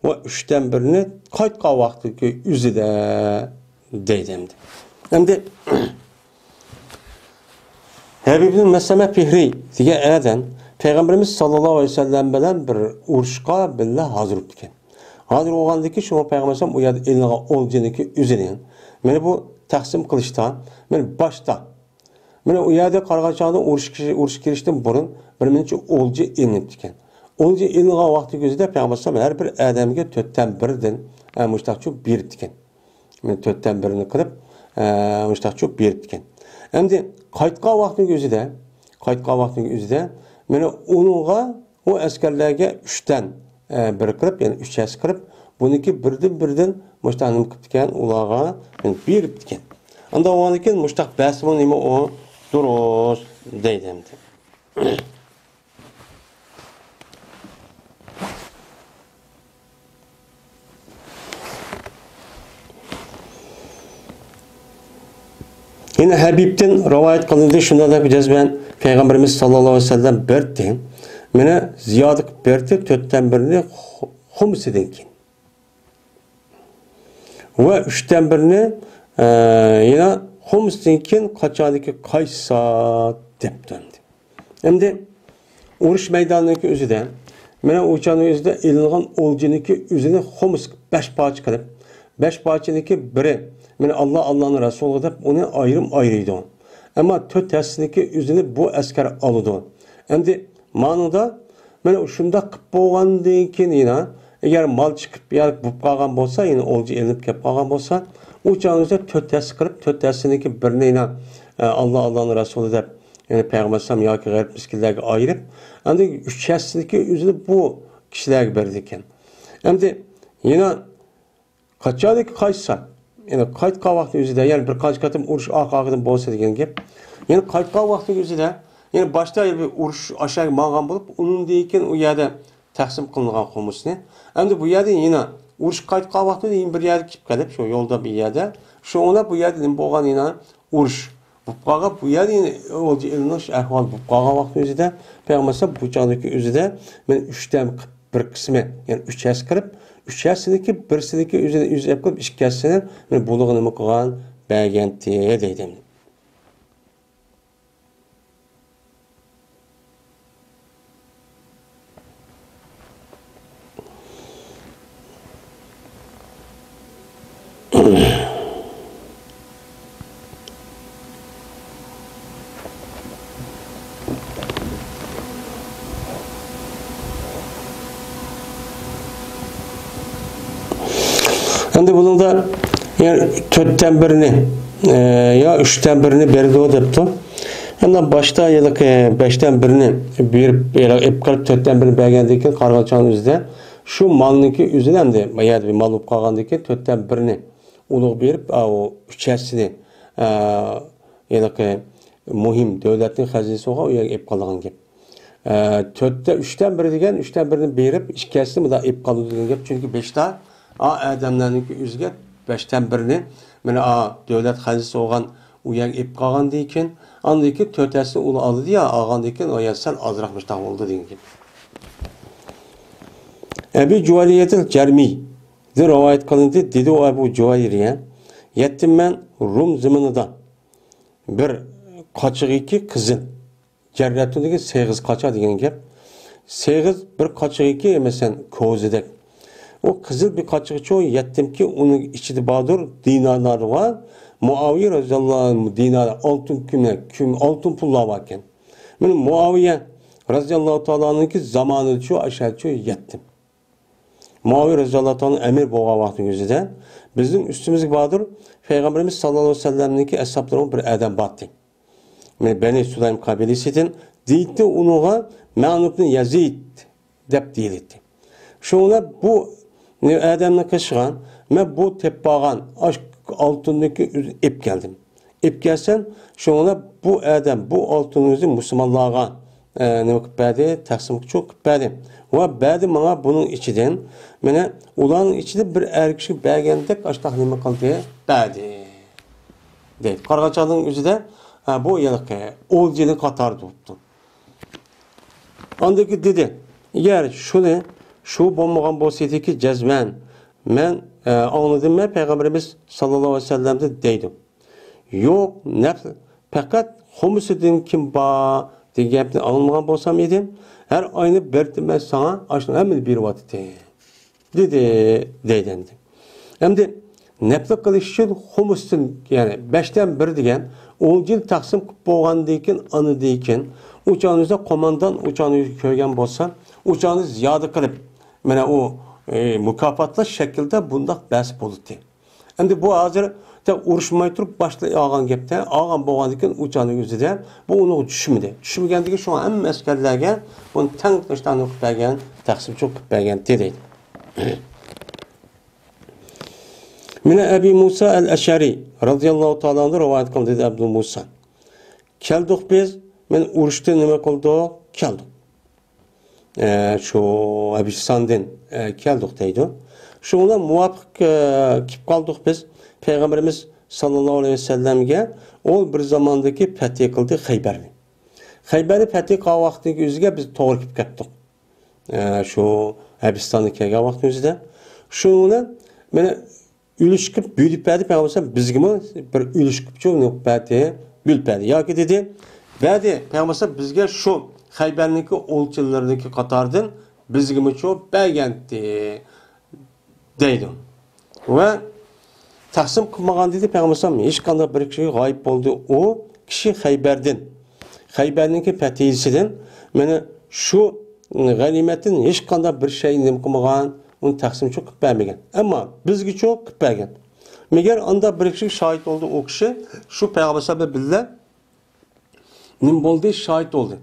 ۋە ئۈچتىن بىرىنى قايتقان ۋاقتىدىكى ئۆزىدە. دەيدۇ ئەمدى. ئەمدى ھەبىبنىڭ مەسلەمە پىھرى دېگەن ئادەم پەيغەمبىرىمىز ساللاللاھۇ ئەلەيھى ۋەسەللەم بىلەن بىر ئۇرۇشقا بىللە ھازىر بوپتىكەن. ھازىر بولغاندىكى شۇ پەيغەمبەر ئەلەيھىسسالام ئۇ يەردە ئېلىنغان ئولجىنىڭكى ئۆزىنى، مانا بۇ تەقسىم قىلىشتا، مانا باشتا، مانا ئۇ يەردە قارىغان چاغدا ئۇرۇش، ئۇرۇش كىرىشتىن بۇرۇن بىر مۇنچە ئولجا ئېلىنىپتىكەن. ئولجا ئېلىنغان ۋاقتى كۆزىدە پەيغەمبەر ئەلەيھىسسالام ھەر بىر ئادەمگە تۆتتىن بىردىن، ئە، مۇشتاقچۇ بېرىپتىكەن. مانا تۆتتىن بىرىنى قىلىپ، ئە، مۇشتاقچۇ بېرىپتىكەن. ئەمدى قايتقان ۋاقتىنىڭ ئۆزىدە، قايتقان ۋاقتىنىڭ ئۆزىدە، مانا ئۇنىڭغا، ئۇ ئەسكەرلەرگە ئۈچتىن، ئە، بىر قىلىپ، يەنى ئۈچ ھەسسە قىلىپ، بۇنىڭكى بىردىن بىردىن مۇشتاق نېمە قىپتىكەن، ئۇلارغا، مانا، بېرىپتىكەن. ئانداق بولغاندىكىن مۇشتاق بەرسىمۇ نېمە ئۇ دۇرۇس دەيدۇ ئەمدى. يەنە ھەبىبتىن رىۋايەت قىلىندى، شۇنداق دەپ جەزمەن پەيغەمبىرىمىز ساللاللاھۇ ئەلەيھى ۋەسەللەم بەردى. مانا زىيادە قىلىپ بەردى، تۆتتىن بىرىنى خۇ-، خۇمسىدىن كېيىن. ۋە ئۈچتىن بىرىنى، ئە، يەنە خۇمسىدىن كېيىن قاچانكى قايسى سائەت دەپتۇ ئەمدى. ئەمدى ئۇرۇش مەيدانىنىڭكى ئۆزىدە، مانا ئۇ چاغنىڭ ئۆزىدە ئېلىنغان ئولجىنىڭكى ئۆزىنى خۇمس، بەش پارچە قىلىپ، بەش پارچىنىڭكى بىرى، مانا، ئاللا، ئاللانىڭ رەسۇلىغا دەپ ئۇنى ئايرىم ئايرىيدۇ. ئەمما تۆت ھەسسىنىڭكى ئۆزىنى بۇ ئەسكەر ئالىدۇ. ئەمدى مانىڭدا، مانا، شۇنداق قىلىپ بولغاندىن كېيىن يەنە، ئەگەر مال چىقىپ يا بولۇپ قالغان بولسا، يەنە ئولجا ئېلىنىپ كېلىپ قالغان بولسا، ئۇ چاغنىڭ ئۆزىدە تۆت ھەسسە قىلىپ، تۆت ھەسسىنىڭكى بىرىنى يەنە، ئە، ئاللا، ئاللانىڭ رەسۇلى دەپ، يەنى پەيغەمبەر ئەلەيھىسسالام ياكى غەرب مىسكىنلەرگە ئايرىپ، ئەمدى ئۈچ ھەسسىنىڭكى ئۆزىنى بۇ كىشىلەرگە بېرىدىكەن. ئەمدى يەنە قاچانكى قايتسا، يەنى قايتقان ۋاقتى ئۆزىدە، يەنى بىر قانچە قېتىم ئۇرۇش ئارقا-ئارقىدىن بولسا دېگەن گەپ. يەنى قايتقان ۋاقتى ئۆزىدە، يەنى باشتا بىر ئۇرۇش ئاشاغا ماڭغان بولۇپ، ئۇنىڭدىن كېيىن ئۇ يەردە تەقسىم قىلىنغان خۇمۇسنى. ئەمدى بۇ يەردە يەنە ئۇرۇش قايتقان ۋاقتىدا يەنە بىر يەرگە كېلىپ قېلىپ، شۇ يولدا بىر يەردە، شۇ ئوڭلاپ بۇ يەردە نېمە بولغان يەنە ئۇرۇش بولۇپ قالغان، بۇ يەردە يەنە ئولجا ئېلىنىش ئەھۋالى بولۇپ قالغان ۋاقتى ئۆزىدە پەيغەمبەر بۇ چاغدىكى ئۆزىدە مەن ئۈچتىن بىر قىسمى، يەنى ئۈچ ھەسسە قىلىپ، ئۈچ ھەسسىنىڭكى بىرسىنىڭكى ئۆزىنى ئۆزى ئەپ قىلىپ، ئىككى ھەسسىنى مەن بۇلىغا نېمە قىلغان، بەرگەنتى دەيدۇ. ئەمدى بۇنىڭدا يەنە تۆتتىن بىرىنى، ئە، يا ئۈچتىن بىرىنى بېرىدۇ دەپتۇ. ئەمدى باشتا ھېلىقى بەشتىن بىرىنى بېرىپ، ھېلىقى ئېلىپ قېلىپ، تۆتتىن بىرىنى بەرگەندىن كېيىن قارىغان چاغنىڭ ئۆزىدە شۇ مالنىڭكى ئۆزىنى، ئەمدى بۇ يەردە بىر مال بولۇپ قالغاندىن كېيىن تۆتتىن بىرىنى ئۇلۇغ بېرىپ، ئا، ئۇ ئۈچ ھەسسىنى، ئا، ھېلىقى مۇھىم دۆلەتنىڭ خەزىنىسى بولغان ئۇ يەرگە ئېلىپ قالىدىغان گەپ. ئە، تۆتتە ئۈچتىن بىرى دېگەن، ئۈچتىن بىرىنى بېرىپ، ئىككى ھەسسىنى مۇنداق ئېلىپ قالىدۇ دېگەن گەپ. چۈنكى بەشتا، ئا، ئادەملەرنىڭكى ئۆزىگە بەشتىن بىرىنى، مانا، ئا، دۆلەت خەزىنىسى بولغان ئۇ يەرگە ئېلىپ قالغاندىن كېيىن، ئاندىن كېيىن تۆت ھەسسىنى ئۇ ئالىدۇ يا، ئالغاندىن كېيىن ئۇ يەر سەل ئازراق مۇشتاق بولىدۇ دېگەن گەپ. ئەبى جۇۋەيرىيەتىل جەرمى دىن رىۋايەت قىلىندى، دېدى ئۇ ئەبۇ جۇۋەيرىيە، يەتتىم مەن روم زېمىنىدا بىر قاچىغىكى قىزىل، جەررەتۇن دېگەن سېغىز قاچا دېگەن گەپ. سېغىز بىر قاچىغىكى، مەسىلەن، كوزىدەك. ئۇ قىزىل بىر قاچىغىچۇ يەتتىمكى، ئۇنىڭ ئىچىدە باردۇر دىنارلار بار. مۇئاۋىيە رەزىياللاھۇ ئەنھۇ دىنار، ئالتۇن كۈمە-، كۈم-، ئالتۇن پۇللار باركەن. مانا مۇئاۋىيە رەزىياللاھۇ تائالا ئەنھۇكى زامانىدىچۇ ئاشۇچۇ يەتتىم. مۇئاۋىيە رەزىياللاھۇ تائالا ئەمىر بولغان ۋاقتىنىڭ ئۆزىدە بىزنىڭ ئۈستىمىزگە باردۇر، پەيغەمبىرىمىز ساللاللاھۇ ئەلەيھى ۋەسەللەمنىڭكى ئەسھابلىرىنىڭ بىر ئادەم باردى. مانا بەنى سۇلايم قەبىلىسىدىن دېيتتى ئۇنىڭغا، مەئۇن ئىبنى يەزىد دەپ دېيىلەتتى. شۇڭا بۇ ئادەمنى قېشىغان، مەن بۇ تېپىپ بارغان ئاش-، ئالتۇننىكى ئۆزى ئېلىپ كەلدىم. ئېلىپ كەلسەم، شۇڭا بۇ ئادەم بۇ ئالتۇننى ئۆزى مۇسۇلمانلارغا، ئە، نېمە قىلىپ بەردى؟ تەقسىم قىلىپ بەردى. ۋە بەردى ماڭا بۇنىڭ ئىچىدىن، مانا ئۇلارنىڭ ئىچىدە بىر ئەر كىشىگە بەرگەندەك ئاشتاق نېمە قىلدى؟ بەردى. دەيدۇ. قارىغان چاغنىڭ ئۆزىدە، ھە، بۇ ھېلىقى ئولجىنىڭ قاتارىدا تۇرۇپتۇ. ئاندىن كېيىن دېدى، ئەگەر شۇنى، شۇ بولمىغان بولسا ئىدىكى جەزمەن، مەن، ئە، ئاڭلىدىم مەن پەيغەمبىرىمىز ساللاللاھۇ ئەلەيھى ۋەسەللەمدىن دەيدۇ. يوق، نەق پەقەت خۇمسىدىن كىم بار دېگەن گەپنى ئاڭلىمىغان بولسام ئىدىم، ھەر ئاينى بەردىم مەن ساڭا، ئاشۇنىڭ ھەممىنى بېرىۋاتىتتىم. دېدى، دەيدۇ ئەمدى. ئەمدى نەپلى قىلىش ئۈچۈن خۇمۇستىن، يەنى بەشتىن بىر دېگەن، ئولجىنى تەقسىم قىلىپ بولغاندىن كېيىن، ئاندىن كېيىن ئۇ چاغنىڭ ئۆزىدە قوماندان ئۇ چاغنى كۆرگەن بولسا، ئۇ چاغنى زىيادە قىلىپ، مانا ئۇ، ئى، مۇكاپاتلاش شەكلىدە بۇنداق بەرسە بولاتتى. ئەمدى بۇ ھازىر تېخى ئۇرۇشماي تۇرۇپ باشتا ئالغان گەپتە، ئالغان بولغاندىن كېيىن ئۇ چاغنىڭ ئۆزىدە بۇ ئۇنىڭغا چۈشمىدى. چۈشمىگەندىكىن شۇڭا ھەممە ئەسكەرلەرگە بۇنى تەڭ قىلىشتا نېمە قىلىپ بەرگەن، تەقسىمچىلىك قىلىپ بەرگەنتى دەيدۇ. مانا ئەبى مۇسا ئەل ئەشئەرى رازىياللاھۇ تائالا ئەنھۇ رىۋايەت قىلدى، دېدى ئەبدۇل مۇسا. كەلدۇق بىز، مانا ئۇرۇشتا نېمە قىلدۇق؟ كەلدۇق. ئە، شۇ ھەبىشىستاندىن، ئە، كەلدۇق دەيدۇ. شۇنىڭغا مۇۋاپىق، ئە، كېلىپ قالدۇق بىز پەيغەمبىرىمىز ساللاللاھۇ ئەلەيھى ۋەسەللەمگە، ئۇ بىر زاماندىكى پەتھى قىلدى خەيبەرنى. خەيبەرنى پەتھى قىلغان ۋاقتىدىكى ئۆزىگە بىز توغرا كېلىپ كەتتۇق. ئە، شۇ ھەبىستانغا كەلگەن ۋاقتىمىزدا. شۇنىڭ بىلەن مانا ئۈلۈش قىلىپ بۆلۈپ بەردى پەيغەمبەر بىزگىمۇ بىر ئۈلۈش قىلىپ شۇ بەردى، بۆلۈپ بەردى. ياكى دېدى، بەردى پەيغەمبەر بىزگە شۇ خەيبەرنىڭكى ئولجىلىرىنىڭكى قاتارىدىن بىزگىمۇچۇ بەرگەنتى، دەيدۇ. ۋە تەقسىم قىلمىغان دېدى پەيغەمبەر ئەلەيھىسسالام، ھېچقانداق بىر كىشىگە غايىب بولدى. ئۇ كىشى خەيبەردىن، خەيبەرنىڭكى پەتھىسىدىن، مانا شۇ غەنىيمەتتىن ھېچقانداق بىر شەينى نېمە قىلمىغان، ئۇنى تەقسىمچۇ قىلىپ بەرمىگەن. ئەمما بىزگىچۇ قىلىپ بەرگەن. مەگەر ئاندا بىر كىشىگە شاھىت بولدى، ئۇ كىشى شۇ پەيغەمبەر ئەلەيھىسسالام بىلەن نېمە بولدى؟ شاھىت بولدى.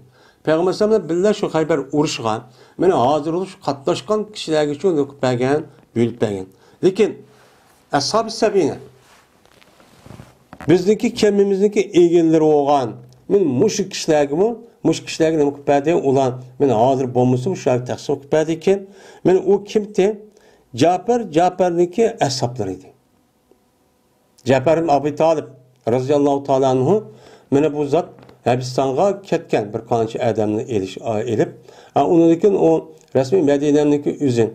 پەيغەمبەر ئەلەيھىسسالام بىلەن بىللە شۇ خەيبەر ئۇرۇشىغا، مانا ھازىر شۇ قاتناشقان كىشىلەرگىچۇ نېمە قىلىپ بەرگەن، بۆلۈپ بەرگەن. لېكىن ئەسھابى سەبىنە، بىزنىڭكى كېمىمىزنىڭكى ئىگىلىرى بولغان، مانا مۇشۇ كىشىلەرگىمۇ، مۇشۇ كىشىلەرگە نېمە قىلىپ بەردى؟ ئۇلار مانا ھازىر بولمىسا مۇشۇ يەرگە تەقسىم قىلىپ بەردىكەن. مانا ئۇ كىمتى؟ جەپەر، جەپەرنىڭكى ئەسھابلىرى ئىدى. جەپەر ئىبن ئەبى تالىپ رەزىياللاھۇ تائالا ئەنھۇ، مانا بۇ زات ھەبىستانغا كەتكەن، بىر قانچە ئادەمنى ئېلىش، ئېلىپ، ئا، ئۇنىڭدىن كېيىن ئۇ رەسمىي مەدىنەنىڭكى ئۆزى،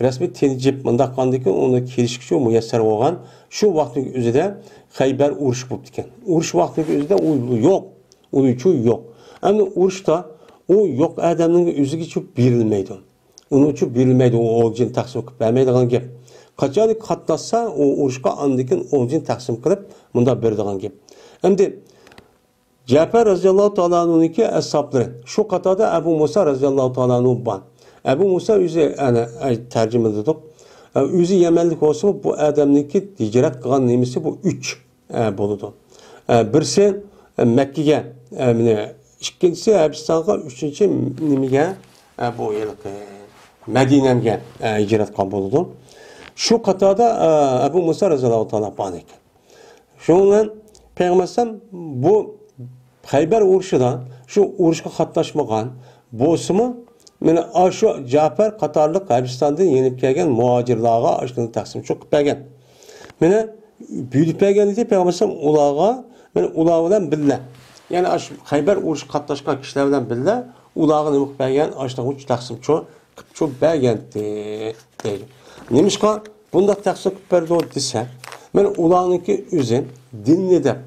رەسمىي تىنجىپ، مۇنداق قاندىن كېيىن ئۇنى كېلىشكىچۇ مۇيەسسەر بولغان شۇ ۋاقىتنىڭ ئۆزىدە خەيبەر ئۇرۇش بوپتىكەن. ئۇرۇش ۋاقتىنىڭكى ئۆزىدە ئۇ يوق، ئۇنىچۇ يوق. ئەمدى ئۇرۇشتا ئۇ يوق ئادەمنىڭ ئۆزىگىچۇ بېرىلمەيدۇ. ئۇنىڭ ئۈچۈن بېرىلمەيدۇ، ئۇ ئولجىنى تەقسىم قىلىپ بەرمەيدىغان گەپ. قاچانكى قاتناشسا، ئۇ ئۇرۇشقا ئاندىن كېيىن ئولجىنى تەقسىم قىلىپ، مۇنداق بېرىدىغان گەپ. ئەمدى جەپەر رەزىياللاھۇ تائالا ئەنھۇنىڭكى ئەسھابلىرى، شۇ قاتاردا ئەبۇ مۇسا رەزىياللاھۇ تائالا ئەنھۇ بار. ئەبۇ مۇسا ئۆزى، ئەنە، ئەي، تەرجىمە دېدۇق. ئە، ئۆزى يەمەنلىك بولسىمۇ، بۇ ئادەمنىڭكى ھىجرەت قىلغان نېمىسى بۇ ئۈچ. ئە، بولىدۇ. ئە، بىرسى، ئە، مەككىگە، ئە، مانا ئىككىنچىسى ھەبىستانغا، ئۈچىنچى نېمىگە، ئە، بۇ ھېلىقى مەدىنەگە، ئە، ھىجرەت قىلغان بولىدۇ. شۇ قاتاردا، ئە، ئەبۇ مۇسا رەزىياللاھۇ تائالا بار ئىكەن. شۇنىڭ بىلەن پەيغەمبەر ئەلەيھىسسالام بۇ خەيبەر ئۇرۇشىدا شۇ ئۇرۇشقا قاتناشمىغان بولسىمۇ، مانا ئاشۇ جەپەر قاتارلىق ھەبىستاندىن يېنىپ كەلگەن مۇھاجىرلارغا ئاشۇنى تەقسىمچۇ قىلىپ بەرگەن. مانا بۆلۈپ بەرگەن ئىدى پەيغەمبەر ئەلەيھىسسالام ئۇلارغا، مانا ئۇلار بىلەن بىللە، يەنى ئاشۇ خەيبەر ئۇرۇشىغا قاتناشقان كىشىلەر بىلەن بىللە ئۇلارغا نېمە قىلىپ بەرگەن؟ ئاشۇنداق تەقسىمچۇ قىلىپچۇ بەرگەنتى، دەيدۇ. نېمىشقا بۇنداق تەقسىم قىلىپ بەردى دېسە، مانا ئۇلارنىڭكى ئۆزى دىننى دەپ،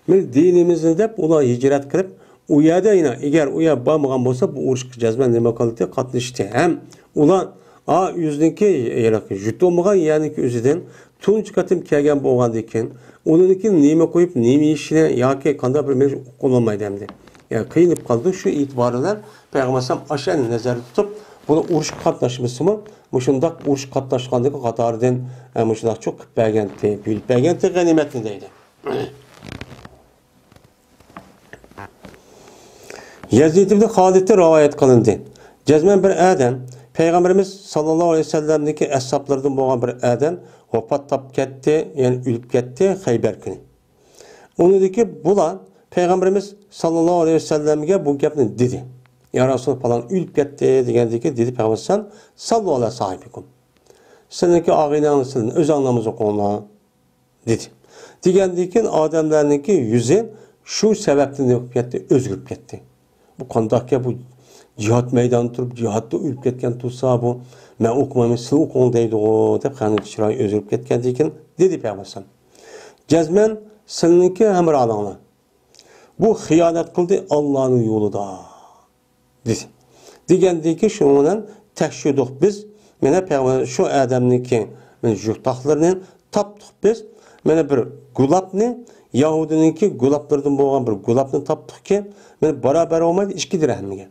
مانا دىنىمىزنى دەپ ئۇلار ھىجرەت قىلىپ، ئۇ يەردە يەنە، ئەگەر ئۇ يەر بارمىغان بولسا، بۇ ئۇرۇشقا جەزمەن نېمە قىلدى؟ قاتنىشتى. ھەم ئۇلار، ئا، ئۆزىنىڭكى، يەنى يۇتۇلمىغان يەرنىڭكى ئۆزىدىن تۇنجى قېتىم كەلگەن بولغاندىن كېيىن، ئۇنىڭدىن كېيىن نېمە قويۇپ، نېمە يېيىشىنى ياكى قانداق بىر مەجبۇر ئۇقۇلالمايدۇ ئەمدى. يەنى قىينىلىپ قالىدۇ. شۇ ئېتىبار بىلەن پەيغەمبەر ئەلەيھىسسالام ئاشۇنى نەزەردە تۇتۇپ، بۇنى ئۇرۇشقا قاتناشمىسىمۇ، مۇشۇنداق ئۇرۇشقا قاتناشقاندىكى قاتارىدىن، ئە، مۇشۇنداق چوقۇپ بەرگەنتى، بۆلۈپ بەرگەنتى غەنىيمەتنى دەيدۇ. يەزىد ئىبن خالىدتىن رىۋايەت قىلىندى. جەزمەن بىر ئادەم، پەيغەمبىرىمىز ساللاللاھۇ ئەلەيھى ۋەسەللەمدىكى ئەسھابلىرىدىن بولغان بىر ئادەم ۋاپات تاپىپ كەتتى، يەنى ئۆلۈپ كەتتى خەيبەر كۈنى. ئۇنىڭدىكى بۇلار پەيغەمبىرىمىز ساللاللاھۇ ئەلەيھى ۋەسەللەمگە بۇ گەپنى دېدى. يا رەسۇل، پالان ئۆلۈپ كەتتى دېگەندىكى دېدى پەيغەمبەر ساللاللاھۇ ئەلەيھى ۋەسەللەم، ساللۇ ئەلا ساھىبىكۇم. سىلىنىڭكى ئاغىنەڭ سىلىنى ئۆزەڭ ناماز ئوقۇڭلار. دېدى. دېگەندىن كېيىن ئادەملەرنىڭكى يۈزى شۇ سەۋەبتىن نېمە بولۇپ كەتتى؟ ئۆزگىرىپ كەتتى. بۇ قانداق گەپ؟ بۇ جىھاد مەيدانىدا تۇرۇپ، جىھادتا ئۆلۈپ كەتكەن تۇرسا، بۇ مەن ئوقۇمايمەن، سىز ئوقۇڭ دەيدىغۇ، دەپ خەنزۇ چىرايى ئۆزگىرىپ كەتكەندىن كېيىن دېدى پەيغەمبەر ئەلەيھىسسالام. جەزمەن سىلىنىڭكى ھەمراھلىرىڭلار. بۇ خىيانەت قىلدى ئاللانىڭ يولىدا. دېدى. دېگەندىن كېيىن شۇنىڭ بىلەن تەكشۈردۇق بىز. مانا پەيغەمبەر شۇ ئادەمنىڭكى مانا يوتاقلىرىنى تاپتۇق بىز. مانا بىر گۇلاپنى، يەھۇدىينىڭكى گۇلاپلىرىدىن بولغان بىر گۇلاپنى تاپتۇقكى، مانا باراۋەر بولمايدۇ ئىككى دىرھەمگە.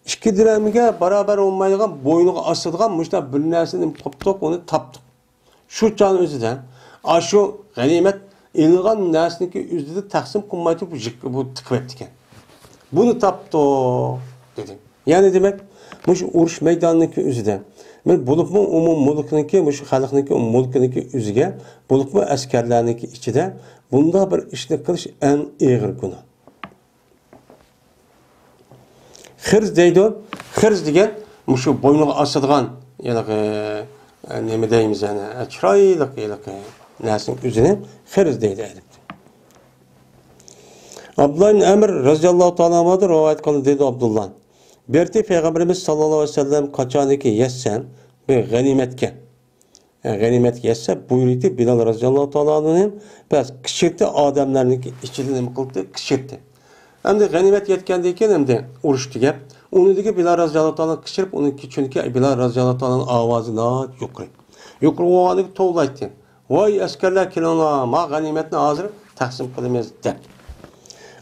ئىككى دىرھەمگە باراۋەر بولمايدىغان، بوينىغا ئاسىدىغان مۇشۇنداق بىر نەرسىنى قىپتۇق، ئۇنى تاپتۇق. شۇ چاغنىڭ ئۆزىدە ئاشۇ غەنىيمەت ئېلىنغان نەرسىنىڭكى ئۆزىدە تەقسىم قىلماي تۇرۇپ، بۇ يىق-، بۇ تىقىۋەتتىكەن. بۇنى تاپتۇق، دېدى. يەنى دېمەك، مۇشۇ ئۇرۇش مەيدانىنىڭكى ئۆزىدە، مەن بولۇپمۇ ئومۇم مۈلكنىڭكى، مۇشۇ خەلقنىڭكى ئومۇم مۈلكىنىڭكى ئۆزىگە، بولۇپمۇ ئەسكەرلەرنىڭكى ئىچىدە بۇنداق بىر ئىشنى قىلىش ئەڭ ئېغىر گۇناھ. خىرز دەيدۇ. خىرز دېگەن مۇشۇ بوينىغا ئاسىدىغان، ھېلىقى، ئە، نېمە دەيمىز، يەنى، ئە، چىرايلىق ھېلىقى نەرسىنىڭ ئۆزىنى خىرز دەيدۇ ئەرەبتە. ئابدۇللا ئىبن ئەمر رەزىياللاھۇ تائالا ئەنھۇدىن رىۋايەت قىلىندى، دېدى ئابدۇللا. بىر قېتى پەيغەمبىرىمىز ساللاللاھۇ ئەلەيھى ۋەسەللەم قاچانكى يەتسە بىر غەنىيمەتكە، غەنىيمەتكە يەتسە، بۇيرۇيتتى بىلال رەزىياللاھۇ تائالا ئەنھۇنى، بەس، كىچىكتى، ئادەملەرنىڭكى ئىچىدە نېمە قىلدى؟ كىچىكتى. ئەمدى غەنىيمەت يەتكەندىن كېيىن ئەمدى ئۇرۇش تۈگەپ، ئۇنىڭدىكى بىلال رازىياللاھۇ تائالا قىچقىرىپ، ئۇنىڭكى، چۈنكى بىلال رازىياللاھۇ تائالانىڭ ئاۋازى ناھايىتى يۇقىرى. يۇقىرى بولغاندىكىن توۋلايتتى. ۋاي ئەسكەرلەر، كېلىڭلار، ما غەنىيمەتنى ھازىر تەقسىم قىلىمىز دەپ.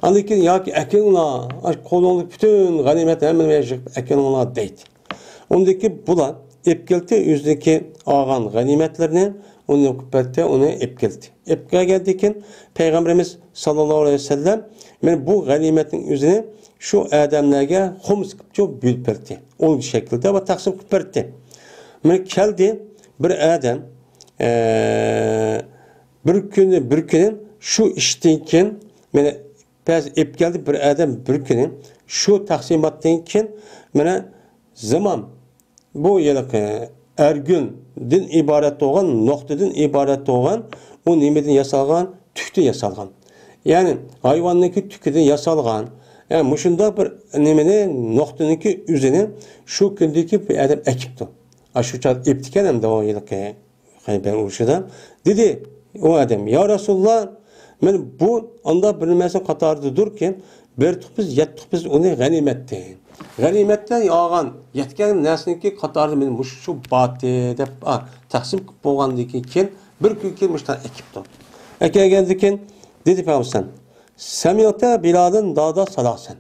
ئاندىن كېيىن ياكى ئەكېلىڭلار، ئاشۇ قولۇڭدىكى پۈتۈن غەنىيمەتنى ھەممىنى يىغىپ ئەكېلىڭلار دەيتتى. ئۇندىن كېيىن بۇلار ئېلىپ كەلدى ئۆزىنىڭكى ئالغان غەنىيمەتلىرىنى، ئۇنى ئېلىپ كەلدى، ئۇنى ئېلىپ كەلدى. ئېلىپ كەلگەندىن كېيىن پەيغەمبىرىمىز ساللاللاھۇ ئەلەيھى ۋەسەللەم، مانا بۇ غەنىيمەتنىڭ ئۆزىنى شۇ ئادەملەرگە خۇمس قىلىپ بۆلۈپ بەردى. ئۇل شەكلىدە ۋە تەقسىم قىلىپ بەردى. مانا كەلدى بىر ئادەم، ئە، بىر كۈنى، بىر كۈنى شۇ ئىشتىن كېيىن، مانا بەزى ئېلىپ كەلدى بىر ئادەم بىر كۈنى شۇ تەقسىماتتىن كېيىن، مانا زىمام، بۇ ھېلىقى ئەرگۈندىن ئىبارەت بولغان، نوختىدىن ئىبارەت بولغان، ئۇ نېمىدىن ياسالغان؟ تۈكتىن ياسالغان. يەنى ھايۋاننىڭكى تۈكىدىن ياسالغان. يەنى مۇشۇنداق بىر نېمىنى، نوختىنىڭكى ئۆزىنى شۇ كۈندىكى بىر ئادەم ئەكىپتۇ. ئاشۇ چاغدا ئېپتىكەن ئەمدى ئۇ ھېلىقى خەيبەر ئۇرۇشىدا. دېدى ئۇ ئادەم، يا رەسۇلاللا، مانا بۇ ئاندا بىر نېمىسى قاتارىدىدۇركى، بەردۇق بىز، يەتتۇق بىز ئۇنى غەنىيمەتتىن. غەنىيمەتتىن ئالغان، يەتكەن نەرسىنىڭكى قاتارىدا مانا مۇشۇ شۇ باتى دەپ، ئا، تەقسىم قىلىپ بولغاندىن كېيىن، بىر كۈن كېيىن مۇشۇنداق ئەكىپتۇ. ئەكەلگەندىن كېيىن دېدى پەيغەمبەر، سەمىئتە بىلالىن نادا سالاسەن.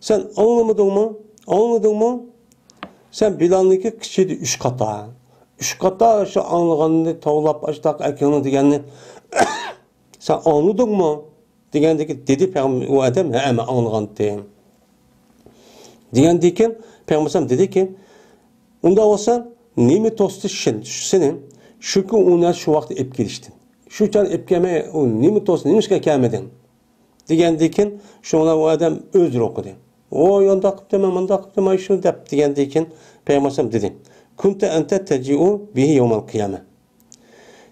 سەن ئاڭلىمىدىڭمۇ؟ ئاڭلىدىڭمۇ؟ سەن بىلالنىڭكى قېشىدا ئۈچ قاتا. ئۈچ قاتا شۇ ئاڭلىغاننى توۋلاپ، ئاشتاق ئەكىڭنى دېگەننى سەن ئاڭلىدىڭمۇ؟ دېگەندىكى دېدى پەيغەمبەر، ئۇ ئادەم، ھە، مەن ئاڭلىغانتىم. دېگەندىكىن پەيغەمبەر دېدىكى، ئۇنداق بولسا نېمە توستى شېن-، سېنى؟ شۇكى ئۇنى شۇ ۋاقىتتا ئېلىپ كېلىشتىن. شۇ چاغ ئېلىپ كەلمەي، ئۇ نېمە توستى، نېمىشقا كەلمىدىڭ؟ دېگەندىكىن، شۇڭا ئۇ ئادەم ئۆزرە ئوقۇدى. ۋوي، ئانداق قىپتىمەن، مۇنداق قىپتىمەن، شۇ دەپ دېگەندىكىن، پەيغەمبەر دېدى، كۇنتە ئەنتە تەجىئۇ بىھى يەۋمەل قىيامە.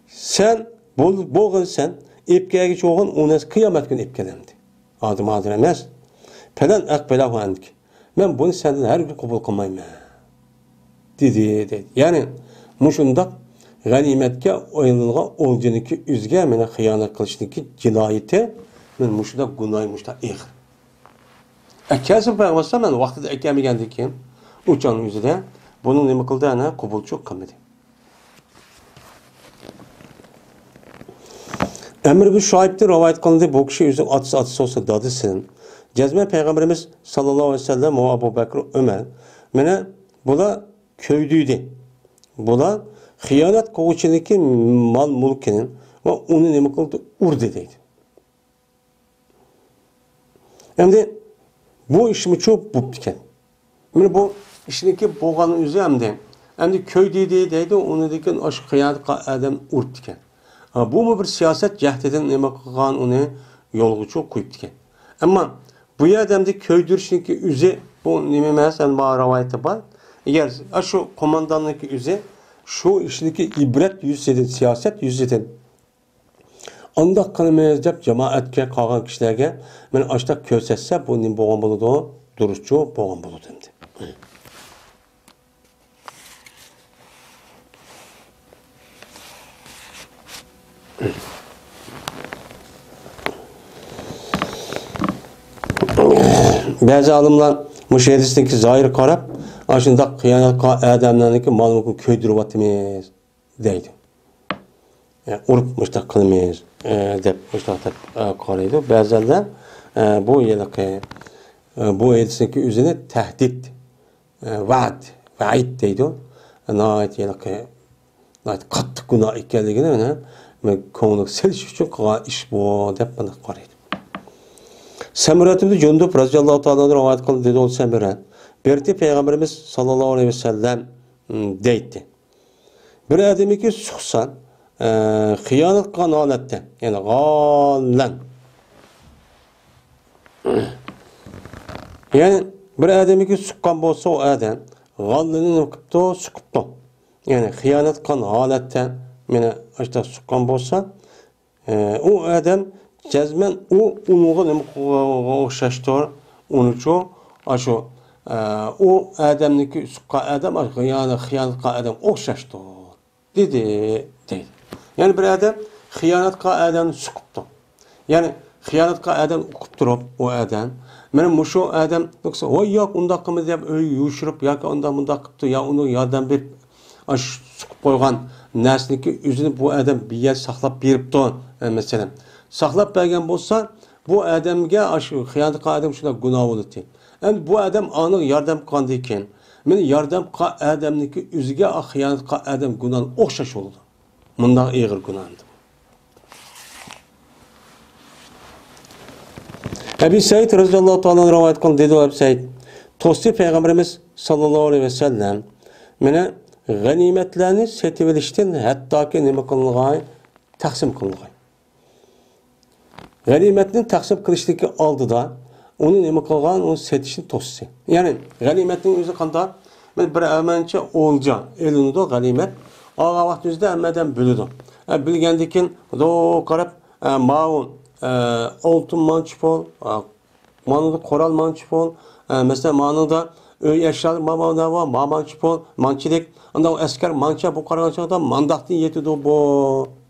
سەن بول-، بولغىن سەن، ئېلىپ كەلگۈچى بولغىن، ئۇ نەرسە قىيامەت كۈنى ئېلىپ كەلەمدى. ئادەم ھازىر ئەمەس. پەلەن ئەقبەلەھۇ ئەنك. مەن بۇنى سەندىن ھەرگىز قوبۇل قىلمايمەن. دېدى، دەيدۇ. يەنى مۇشۇنداق غەنىيمەتكە ئايلانغان ئولجىنىڭكى ئۆزىگە مانا خىيانەت قىلىشنىڭكى جىنايىتى، مانا مۇشۇنداق گۇناھى مۇشۇنداق ئېغىر. ئەكەلسە پەيغەمبەر مەن ۋاقتىدا ئەكەلمىگەندىن كېيىن ئۇ چاغنىڭ ئۆزىدە بۇنى نېمە قىلدى؟ ئەنە قوبۇلچۇ قىلمىدى. ئەمر بىن شۇئەيبتىن رىۋايەت قىلىندى، بۇ كىشى ئۆزىنىڭ ئاتىسى، ئاتىسى بولسا دادىسىدىن، جەزمەن پەيغەمبىرىمىز ساللاللاھۇ ئەلەيھى ۋەسەللەم ۋە ئەبۇ بەكرى ئۆمەر، مانا بۇلار كۆيدۈردى. بۇلار خىيانەت قىلغۇچىنىڭكى مال-مۈلكىنى ۋە ئۇنى نېمە قىلدى؟ ئۇردى دەيدۇ. ئەمدى بۇ ئىشمۇچۇ بوپتىكەن. مانا بۇ ئىشنىڭكى بولغان ئۆزى ئەمدى. ئەمدى كۆيدۈردى دەيدۇ، ئۇنىڭدىن كېيىن ئاشۇ خىيانەت قىلغان ئادەم ئۇرۇپتىكەن. ھا، بۇمۇ بىر سىياسەت جەھىتىدىن نېمە قىلغان، ئۇنى يولغىچۇ قويۇپتىكەن. ئەمما بۇ يەردە ئەمدى كۆيدۈرۈشنىڭكى ئۆزى بۇ نېمە ئەمەس، ئەمما رىۋايىتى بار. ئەگەر ئاشۇ قومانداننىڭكى ئۆزى شۇ ئىشنىڭكى ئىبرەت يۈزىسىدىن، سىياسەت يۈزىسىدىن ئانداق قىلىمىز دەپ جامائەتكە، قالغان كىشىلەرگە مانا ئاشتاق كۆرسەتسە، بۇ نېمە بولغان بولىدۇ؟ دۇرۇسچۇ بولغان بولىدۇ ئەمدى. بەزى ئالىملار مۇشۇ ھەدىستىكى زاھىرغا قاراپ، ئاشۇنداق خىيانەت قىلغان ئادەملەرنىڭكى مال-مۈلكىنى كۆيدۈرۈۋاتىمىز دەيدۇ. ئە، ئۇرۇپ مۇشۇنداق قىلىمىز، ئە، دەپ مۇشۇنداق دەپ، ئە، قارايدۇ. بەزىلەر، ئە، بۇ ھېلىقى، ئە، بۇ ھەدىسنىڭكى ئۆزىنى تەھدىت، ئە، ۋەد، ۋەئىد دەيدۇ. ناھايىتى ھېلىقى، ناھايىتى قاتتىق گۇناھ ئىكەنلىكىنى مانا، مانا كۆڭلىگە سېلىش ئۈچۈن قىلغان ئىش بۇ دەپ مانا قارايدۇ. سەمرەت ئىبنى جۇندۇب رەزىياللاھۇ تائالا ئەنھۇ رىۋايەت قىلدى، دېدى، ئۇ سەمرە، بەردى پەيغەمبىرىمىز ساللاللاھۇ ئەلەيھى ۋەسەللەم، م، دەيتتى. بىر ئادەمگە سۇقسا، ئە، خىيانەت قىلغان ھالەتتە، يەنى غاللەن. يەنى بىر ئادەمگە سۇققان بولسا، ئۇ ئادەم غاللىنى نېمە قىپتۇ؟ سۇقۇپتۇ. يەنى خىيانەت قىلغان ھالەتتە مېنى ئاشتا سۇققان بولسا، ئە، ئۇ ئادەم جەزمەن ئۇ ئۇنىڭغا نېمە قىلغانغا ئوخشاشتۇر. ئۇنىچۇ، ئاشۇ، ئە، ئۇ ئادەمنىڭكى سۇققان ئادەم، ئاشۇ خىيانەت، خىيانەت قىلغان ئادەم ئوخشاشتۇر. دېدى، دەيدۇ. يەنى بىر ئادەم خىيانەت قىلغان ئادەمنى سۇقۇپتۇ. يەنى خىيانەتكار ئادەم ئۇقۇپ تۇرۇپ، ئۇ ئادەم، مانا مۇشۇ ئادەم، ۋاي ياق، ئۇنداق قىلمىدى دەپ ئۆيگە يوشۇرۇپ ياكى ئۇنداق مۇنداق قىپتۇ، يا ئۇنىڭ ياردەم بېرىپ، ئاشۇ سۇقۇپ قويغان نەرسىنىڭكى ئۆزىنى بۇ ئادەم بىر يەردە ساقلاپ بېرىپتۇ، ئە، مەسىلەن. ساقلاپ بەرگەن بولسا، بۇ ئادەمگە ئاشۇ خىيانەتكار ئادەم شۇنداق گۇناھ بولىدۇ. ئەمدى بۇ ئادەم ئانىغا ياردەم قىلغاندىن كېيىن، مانا ياردەم قىلغان ئادەمنىڭكى ئۆزىگە خىيانەتكار ئادەم گۇناھى ئوخشاش بولىدۇ. مۇنداق ئېغىر گۇناھ ئەمدى. ئەبى سەئىد رەزىياللاھۇ تائالا ئەنھۇ رىۋايەت قىلدى، دېدى ئەبى سەئىد، توستى پەيغەمبىرىمىز ساللاللاھۇ ئەلەيھى ۋەسەللەم، مانا غەنىيمەتلەرنى سېتىۋېلىشتىن ھەتتاكى نېمە قىلىنغاي؟ تەقسىم قىلىنغاي. غەنىيمەتنى تەقسىم قىلىشتىكى ئالدىدا ئۇنى نېمە قىلغان؟ ئۇنى سېتىشنى توستى. يەنى غەنىيمەتنىڭ ئۆزى قانداق؟ مانا بىر مانچە ئولجا ئېلىنىدۇ غەنىيمەت. ئالغان ۋاقىت ئۆزىدە ھەممە ئادەم بىلىدۇ. ئە، بىلگەندىن كېيىن، مۇنداق قاراپ، ئە، ماۋۇ، ئە، ئالتۇن مانچە پۇل، ئە، مانىڭدا قورال مانچە پۇل، ئە، مەسىلەن، مانىڭدا ئۆي ئەشيالىرى ما-، ما-، ما-، ما-، مانچە پۇل، مانچىلىك، ئاندىن ئەسكەر مانچە، بۇ قارىغان چاغدا مانداقتىن يېتىدۇ بۇ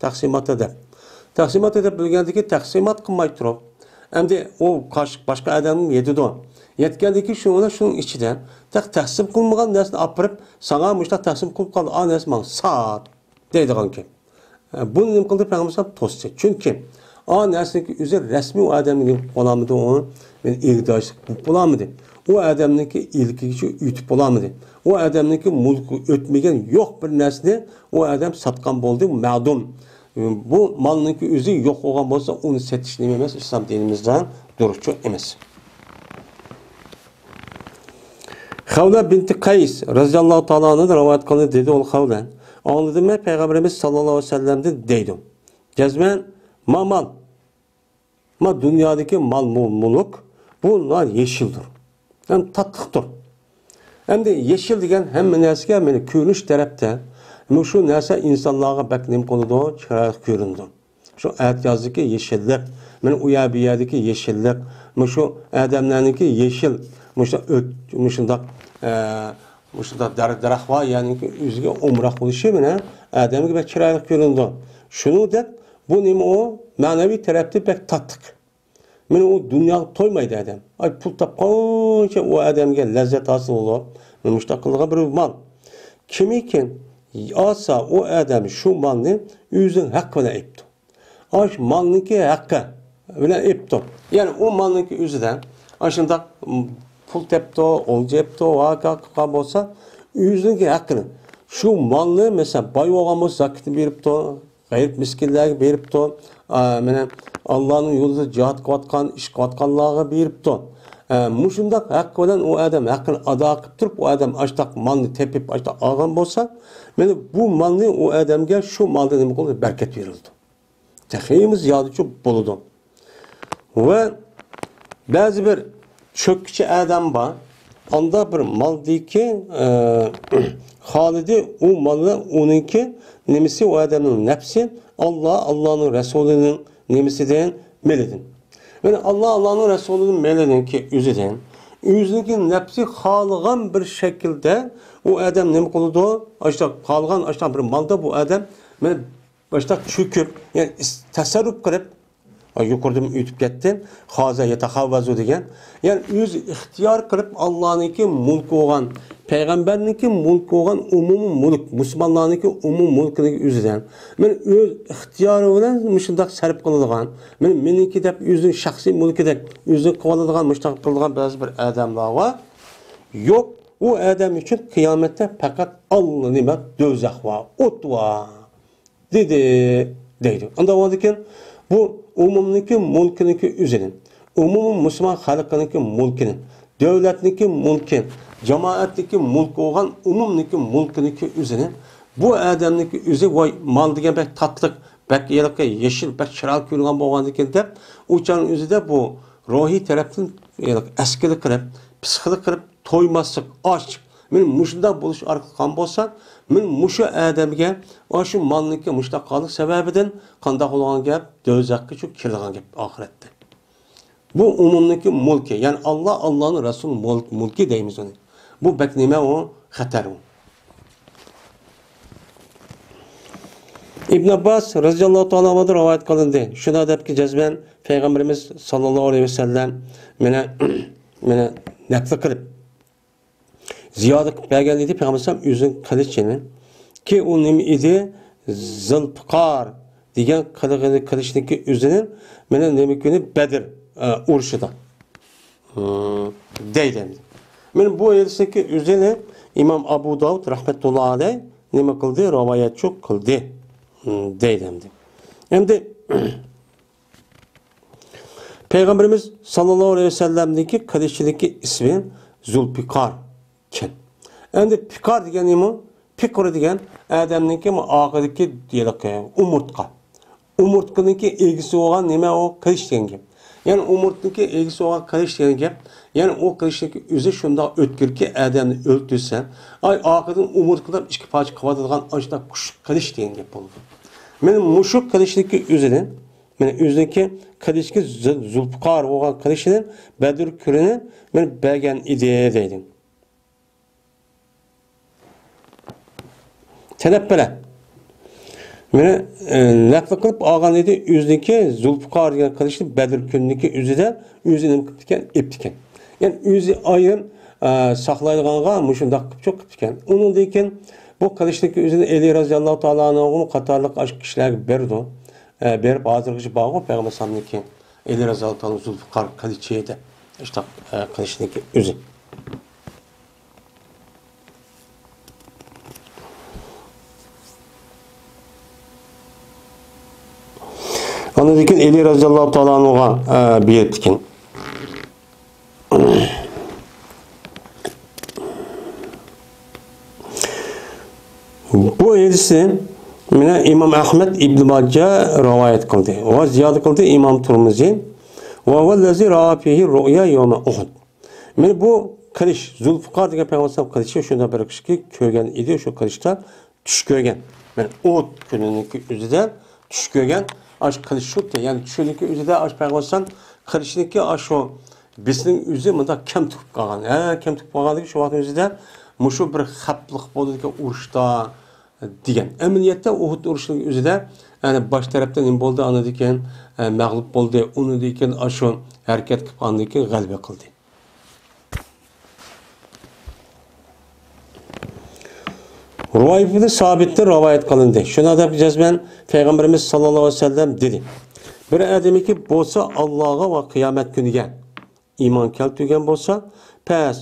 تەقسىماتتا دەپ. تەقسىماتتا دەپ بىلگەندىكى تەقسىمات قىلماي تۇرۇپ، ئەمدى ئۇ قاش-، باشقا ئادەمگە يېتىدۇ. يەتكەندىكى شۇ، شۇنىڭ ئىچىدە تەق-، تەقسىم قىلمىغان نەرسىنى ئاپىرىپ، ساڭا مۇشۇنداق تەقسىم قىلىپ قالدى، ئا نەرسە ماڭا سات. دەيدىغان گەپ. بۇنى نېمە قىلدى پەيغەمبەر ئەلەيھىسسالام؟ توستى. چۈنكى ئا نەرسىنىڭكى ئۆزى رەسمىي ئۇ ئادەمگە نېمە قىلىپ بولالمىدى، ئۇ ئىگىدارچىلىق قىلىپ بولالمىدى. ئۇ ئادەمنىڭكى ئىلكىگىچە ئۆتۈپ بولالمىدى. ئۇ ئادەمنىڭكى مۇلكىغا ئۆتمىگەن يوق بىر نەرسىنى ئۇ ئادەم ساتقان بولدى، مەلۇم. بۇ مالنىڭكى ئۆزى يوق بولغان بولسا، ئۇنى سېتىش نېمە ئەمەس، ئىسلام دىنىمىزدا دۇرۇسچۇ ئەمەس. خەۋلە بىنتى قەيس رەزىياللاھۇ تائالا ئەنھۇدىن رىۋايەت قىلىندى، دېدى ئۇ خەۋلە. ئاڭلىدىم مەن پەيغەمبىرىمىز ساللاللاھۇ ئەلەيھى ۋەسەللەمدىن دەيدۇ. جەزمەن، ما مال، ما دۇنيادىكى مال مۇ-، مۇلۇك، بۇ ناھايىتى يېشىلدۇر. ھەم تاتلىقتۇر. ئەمدى يېشىل دېگەن ھەممە نەرسىگە مانا كۆرۈنۈش تەرەپتە، مۇشۇ نەرسە ئىنسانلارغا بەك نېمە قىلىدۇ، چىرايلىق كۆرۈنىدۇ. شۇ ئەتىيازدىكى يېشىللىق، مانا ئۇ يەر بۇ يەردىكى يېشىللىق، مۇشۇ ئادەملەرنىڭكى يېشىل، مۇشۇ ئۆت-، مۇشۇنداق، ئە، مۇشۇنداق دەر-، دەرەخ بار يەرنىڭكى ئۆزىگە ئومراق بولۇشى مانا ئادەمگە بەك چىرايلىق كۆرۈنىدۇ. شۇنىڭدەك بۇ نېمە ئۇ؟ مەنىۋى تەرەپتە بەك تاتلىق. مانا ئۇ دۇنياغا تويمايدۇ ئادەم. ئاي، پۇل تاپقانچە ئۇ ئادەمگە لەززەت ھاسىل بولۇپ، مانا مۇشۇنداق قىلىدىغان بىر مال. كىمكى ئالسا، ئۇ ئادەم شۇ مالنى ئۆزىنىڭ ھەققى بىلەن ئېلىپتۇ. ئاشۇ مالنىڭكى ھەققى بىلەن ئېلىپتۇ. يەنى ئۇ مالنىڭكى ئۆزىدە ئاشۇنداق، م، پۇل تېپىپتۇ، ئولجا ئېلىپتۇ، ۋاكا قىلغان بولسا، ئۆزىنىڭكى ھەققىنى. شۇ مالنى، مەسىلەن، باي بولغان بولسا، زاكىتىنى بېرىپتۇ، غەرىب مىسكىنلەرگە بېرىپتۇ. ئا، مانا، ئاللانىڭ يولىدا جىھاد قىلىۋاتقان، ئىش قىلىۋاتقانلارغا بېرىپتۇ. ئا، مۇشۇنداق ھەق بىلەن ئۇ ئادەم ھەققىنى ئادا قىلىپ تۇرۇپ، ئۇ ئادەم ئاشتاق مالنى تېپىپ، ئاشتاق ئالغان بولسا، مانا بۇ مالنى ئۇ ئادەمگە شۇ مالدا نېمە قىلىدۇ؟ بەرىكەت بېرىلىدۇ. تېخىمۇ زىيادىچۇ بولىدۇ. ۋە بەزى بىر چۆككۈچى ئادەم بار. ئاندا بىر مالدىكى، ئە، خالىدى ئۇ مالنى ئۇنىڭكى نېمىسى، ئۇ ئادەمنىڭ نەپسى ئاللا، ئاللانىڭ رەسۇلىنىڭ نېمىسىدىن، مېلىدىن. يەنى ئاللا، ئاللانىڭ رەسۇلىنىڭ مېلىنىڭكى ئۆزىدىن، ئۆزىنىڭكى نەپسى خالىغان بىر شەكىلدە ئۇ ئادەم نېمە قىلىدۇ؟ ئاشۇنداق خالىغان، ئاشۇنداق بىر مالدا بۇ ئادەم مانا باشتا چۆكۈپ، يەنى ئىس-، تەسەررۇپ قىلىپ، ئا، يۇقىرىدىمۇ ئۆتۈپ كەتتىم. خازا يەتەخەۋۋەزۇ دېگەن. يەنى ئۆزى ئىختىيار قىلىپ، ئاللانىڭكى مۈلكى بولغان، پەيغەمبەرنىڭكى مۈلكى بولغان ئومۇمىي مۈلۈك، مۇسۇلمانلارنىڭكى ئومۇمىي مۈلكىنىڭ ئۆزىدىن، مانا ئۆز ئىختىيارى بىلەن مۇشۇنداق سەرپ قىلىدىغان، مانا مېنىڭكى دەپ ئۆزىنىڭ شەخسىي مۈلكىدەك ئۆزىنىڭ قىلىۋالىدىغان، مۇشۇنداق قىلىدىغان بەزى بىر ئادەملەر بار. يوق، ئۇ ئادەم ئۈچۈن قىيامەتتە پەقەت ئاللانېمە، دوزاخ بار، ئوت بار. دېدى، دەيدۇ. ئانداق بولغاندىكىن، بۇ ئومۇمنىڭكى مۈلكىنىڭكى ئۆزىنى، ئومۇمىي مۇسۇلمان خەلقىنىڭكى مۈلكىنى، دۆلەتنىڭكى مۈلكى، جامائەتنىڭكى مۈلكى بولغان ئومۇمنىڭكى مۈلكىنىڭكى ئۆزىنى، بۇ ئادەمنىڭكى ئۆزى، ۋاي، مال دېگەن بەك تاتلىق، بەك ھېلىقى يېشىل، بەك چىرايلىق كۆرۈنگەن بولغاندىكىن دەپ، ئۇ چاغنىڭ ئۆزىدە بۇ روھىي تەرەپتىن ھېلىقى ئەسكىلىك قىلىپ، پىسخىلىق قىلىپ، تويماسلىق، ئاچ. مانا مۇشۇنداق بولۇش ئارقىلىق قىلغان بولسا، مانا مۇشۇ ئادەمگە ئاشۇ مالنىڭكى مۇشۇنداق قىلغانلىق سەۋەبىدىن قانداق بولغان گەپ؟ دوزاخقا چۈ-، كىرىدىغان گەپ ئاخىرەتتە. بۇ ئومۇمنىڭكى مۈلكى، يەنى ئاللا، ئاللانىڭ رەسۇل مۈلك-، مۈلكى دەيمىز ئۇنى. بۇ بەك نېمە ئۇ؟ خەتەر ئۇ. ئىبن ئابباس رەزىياللاھۇ تائالا ئەنھۇدىن رىۋايەت قىلىندى. شۇنداق دەپكى جەزمەن پەيغەمبىرىمىز ساللاللاھۇ ئەلەيھى ۋەسەللەم مېنى، مېنى نەپلە قىلىپ، زىيادە قىلىپ بەرگەن ئىدى پەيغەمبەر ئەلەيھىسسالام ئۆزىنىڭ قىلىچىنى. كى ئۇ نېمە ئىدى؟ زۇلپىقار دېگەن قىلىغىنى، قىلىچنىڭكى ئۆزىنى مېنى نېمە كۈنى؟ بەدر، ئە، ئۇرۇشىدا. ھىم، دەيدۇ ئەمدى. مانا بۇ ھەدىسنىڭكى ئۆزىنى ئىمام ئابۇ داۋۇد رەھمەتۇللا ئەلەيھ نېمە قىلدى؟ رىۋايەتچۇ قىلدى. ھىم، دەيدۇ ئەمدى. ئەمدى پەيغەمبىرىمىز ساللاللاھۇ ئەلەيھى ۋەسەللەمنىڭكى قىلىچىنىڭكى ئىسمى زۇلپىقار ئىكەن. ئەمدى پىقار دېگەن نېمە؟ پىقۇر دېگەن ئادەمنىڭكى ئارقىدىكى ھېلىقى ئومۇرتقا. ئومۇرتقىنىڭكى ئىگىسى بولغان نېمە ئۇ؟ قىلىچ دېگەن گەپ. يەنى ئومۇرتقىنىڭكى ئىگىسى بولغان قىلىچ دېگەن گەپ. يەنى ئۇ قىلىچنىڭكى ئۆزى شۇنداق ئۆتكۈركى ئادەمنى ئۆلتۈرسە، ئاي ئارقىدىن ئومۇرتقىلاپ ئىككى پارچە قىلىۋاتىدىغان ئاشۇنداق كۈچلۈك قىلىچ دېگەن گەپ بولىدۇ. مانا مۇشۇ قىلىچنىڭكى ئۆزىنى، مانا ئۆزىنىڭكى قىلىچكە زۇ-، زۇلپىقار بولغان قىلىچنى بەدر كۈنى مانا بەرگەن ئىدى دەيدۇ. تەلەپ بىلەن. مېنى، ئە، نەپلە قىلىپ ئالغان ئىدى، ئۆزىنىڭكى زۇلپىقار دېگەن قىلىچنى بەدر كۈنىنىڭكى ئۆزىدە ئۆزى نېمە قىپتىكەن؟ ئېپتىكەن. يەنى ئۆزى ئايرىم، ئە، ساقلايدىغانغا مۇشۇنداق قىپچۇق قىپتىكەن. ئۇنىڭدىن كېيىن بۇ قىلىچنىڭكى ئۆزىنى ئەلى رەزىياللاھۇ تائالا ئەنھۇمۇ قاتارلىق ئاشۇ كىشىلەرگە بېرىدۇ. ئە، بېرىپ ھازىرغىچە بارغۇ پەيغەمبەر ئەلەيھىسسالامنىڭكى ئەلى رەزىياللاھۇ تائالا زۇلپىقار قىلىچى دەپ. ئاشۇنداق، ئە، قىلىچنىڭكى ئۆزى. ئاندىن كېيىن ئەلى رەزىياللاھۇ تائالا ئەنھۇغا، ئە، بېرىپتىكەن. بۇ ھەدىسنى مانا ئىمام ئەھمەد ئىبن ماجە رىۋايەت قىلدى ۋە زىيادە قىلدى ئىمام تۇرمۇزى. ۋە ۋەللەزى رائا فىھى رۇئيا يەۋمە ئۇھۇد. مانا بۇ قىلىچ، زۇلفىقار دېگەن پەيغەمبەر قىلىچى شۇنداق بىر كىشىكى كۆرگەن ئىدى، شۇ قىلىچتا چۈش كۆرگەن. مانا ئۇھۇد كۈنىنىڭكى ئۆزىدە چۈش كۆرگەن. ئاشۇ قىلىچ شۇ، يەنى چۈشىنىڭكى ئۆزىدە ئاشۇ پەيغەمبەر قىلىچنىڭكى ئاشۇ بىسىنىڭ ئۆزى مۇنداق كەم تۇرۇپ قالغان. ھە، كەم تۇرۇپ قالغاندىكى شۇ ۋاقىتنىڭ ئۆزىدە مۇشۇ بىر خەپلىق بولدىكەن ئۇرۇشتا دېگەن. ئەمەلىيەتتە ئۇھۇد ئۇرۇشىنىڭ ئۆزىدە، يەنى باش تەرەپتە نېمە بولدى؟ ئاندىن كېيىن، ئە، مەغلۇپ بولدى. ئۇنىڭدىن كېيىن ئاشۇ ھەرىكەت قىلىپ ئاندىن كېيىن غەلىبە قىلدى. رۇۋەيبە ئىبنى سابىتتىن رىۋايەت قىلىندى. شۇنداق دەپ جەزمەن پەيغەمبىرىمىز ساللاللاھۇ ئەلەيھى ۋەسەللەم دېدى: بىر ئادەمكى بولسا ئاللاغا ۋە قىيامەت كۈنىگە ئىمان كەلتۈرگەن بولسا، پەس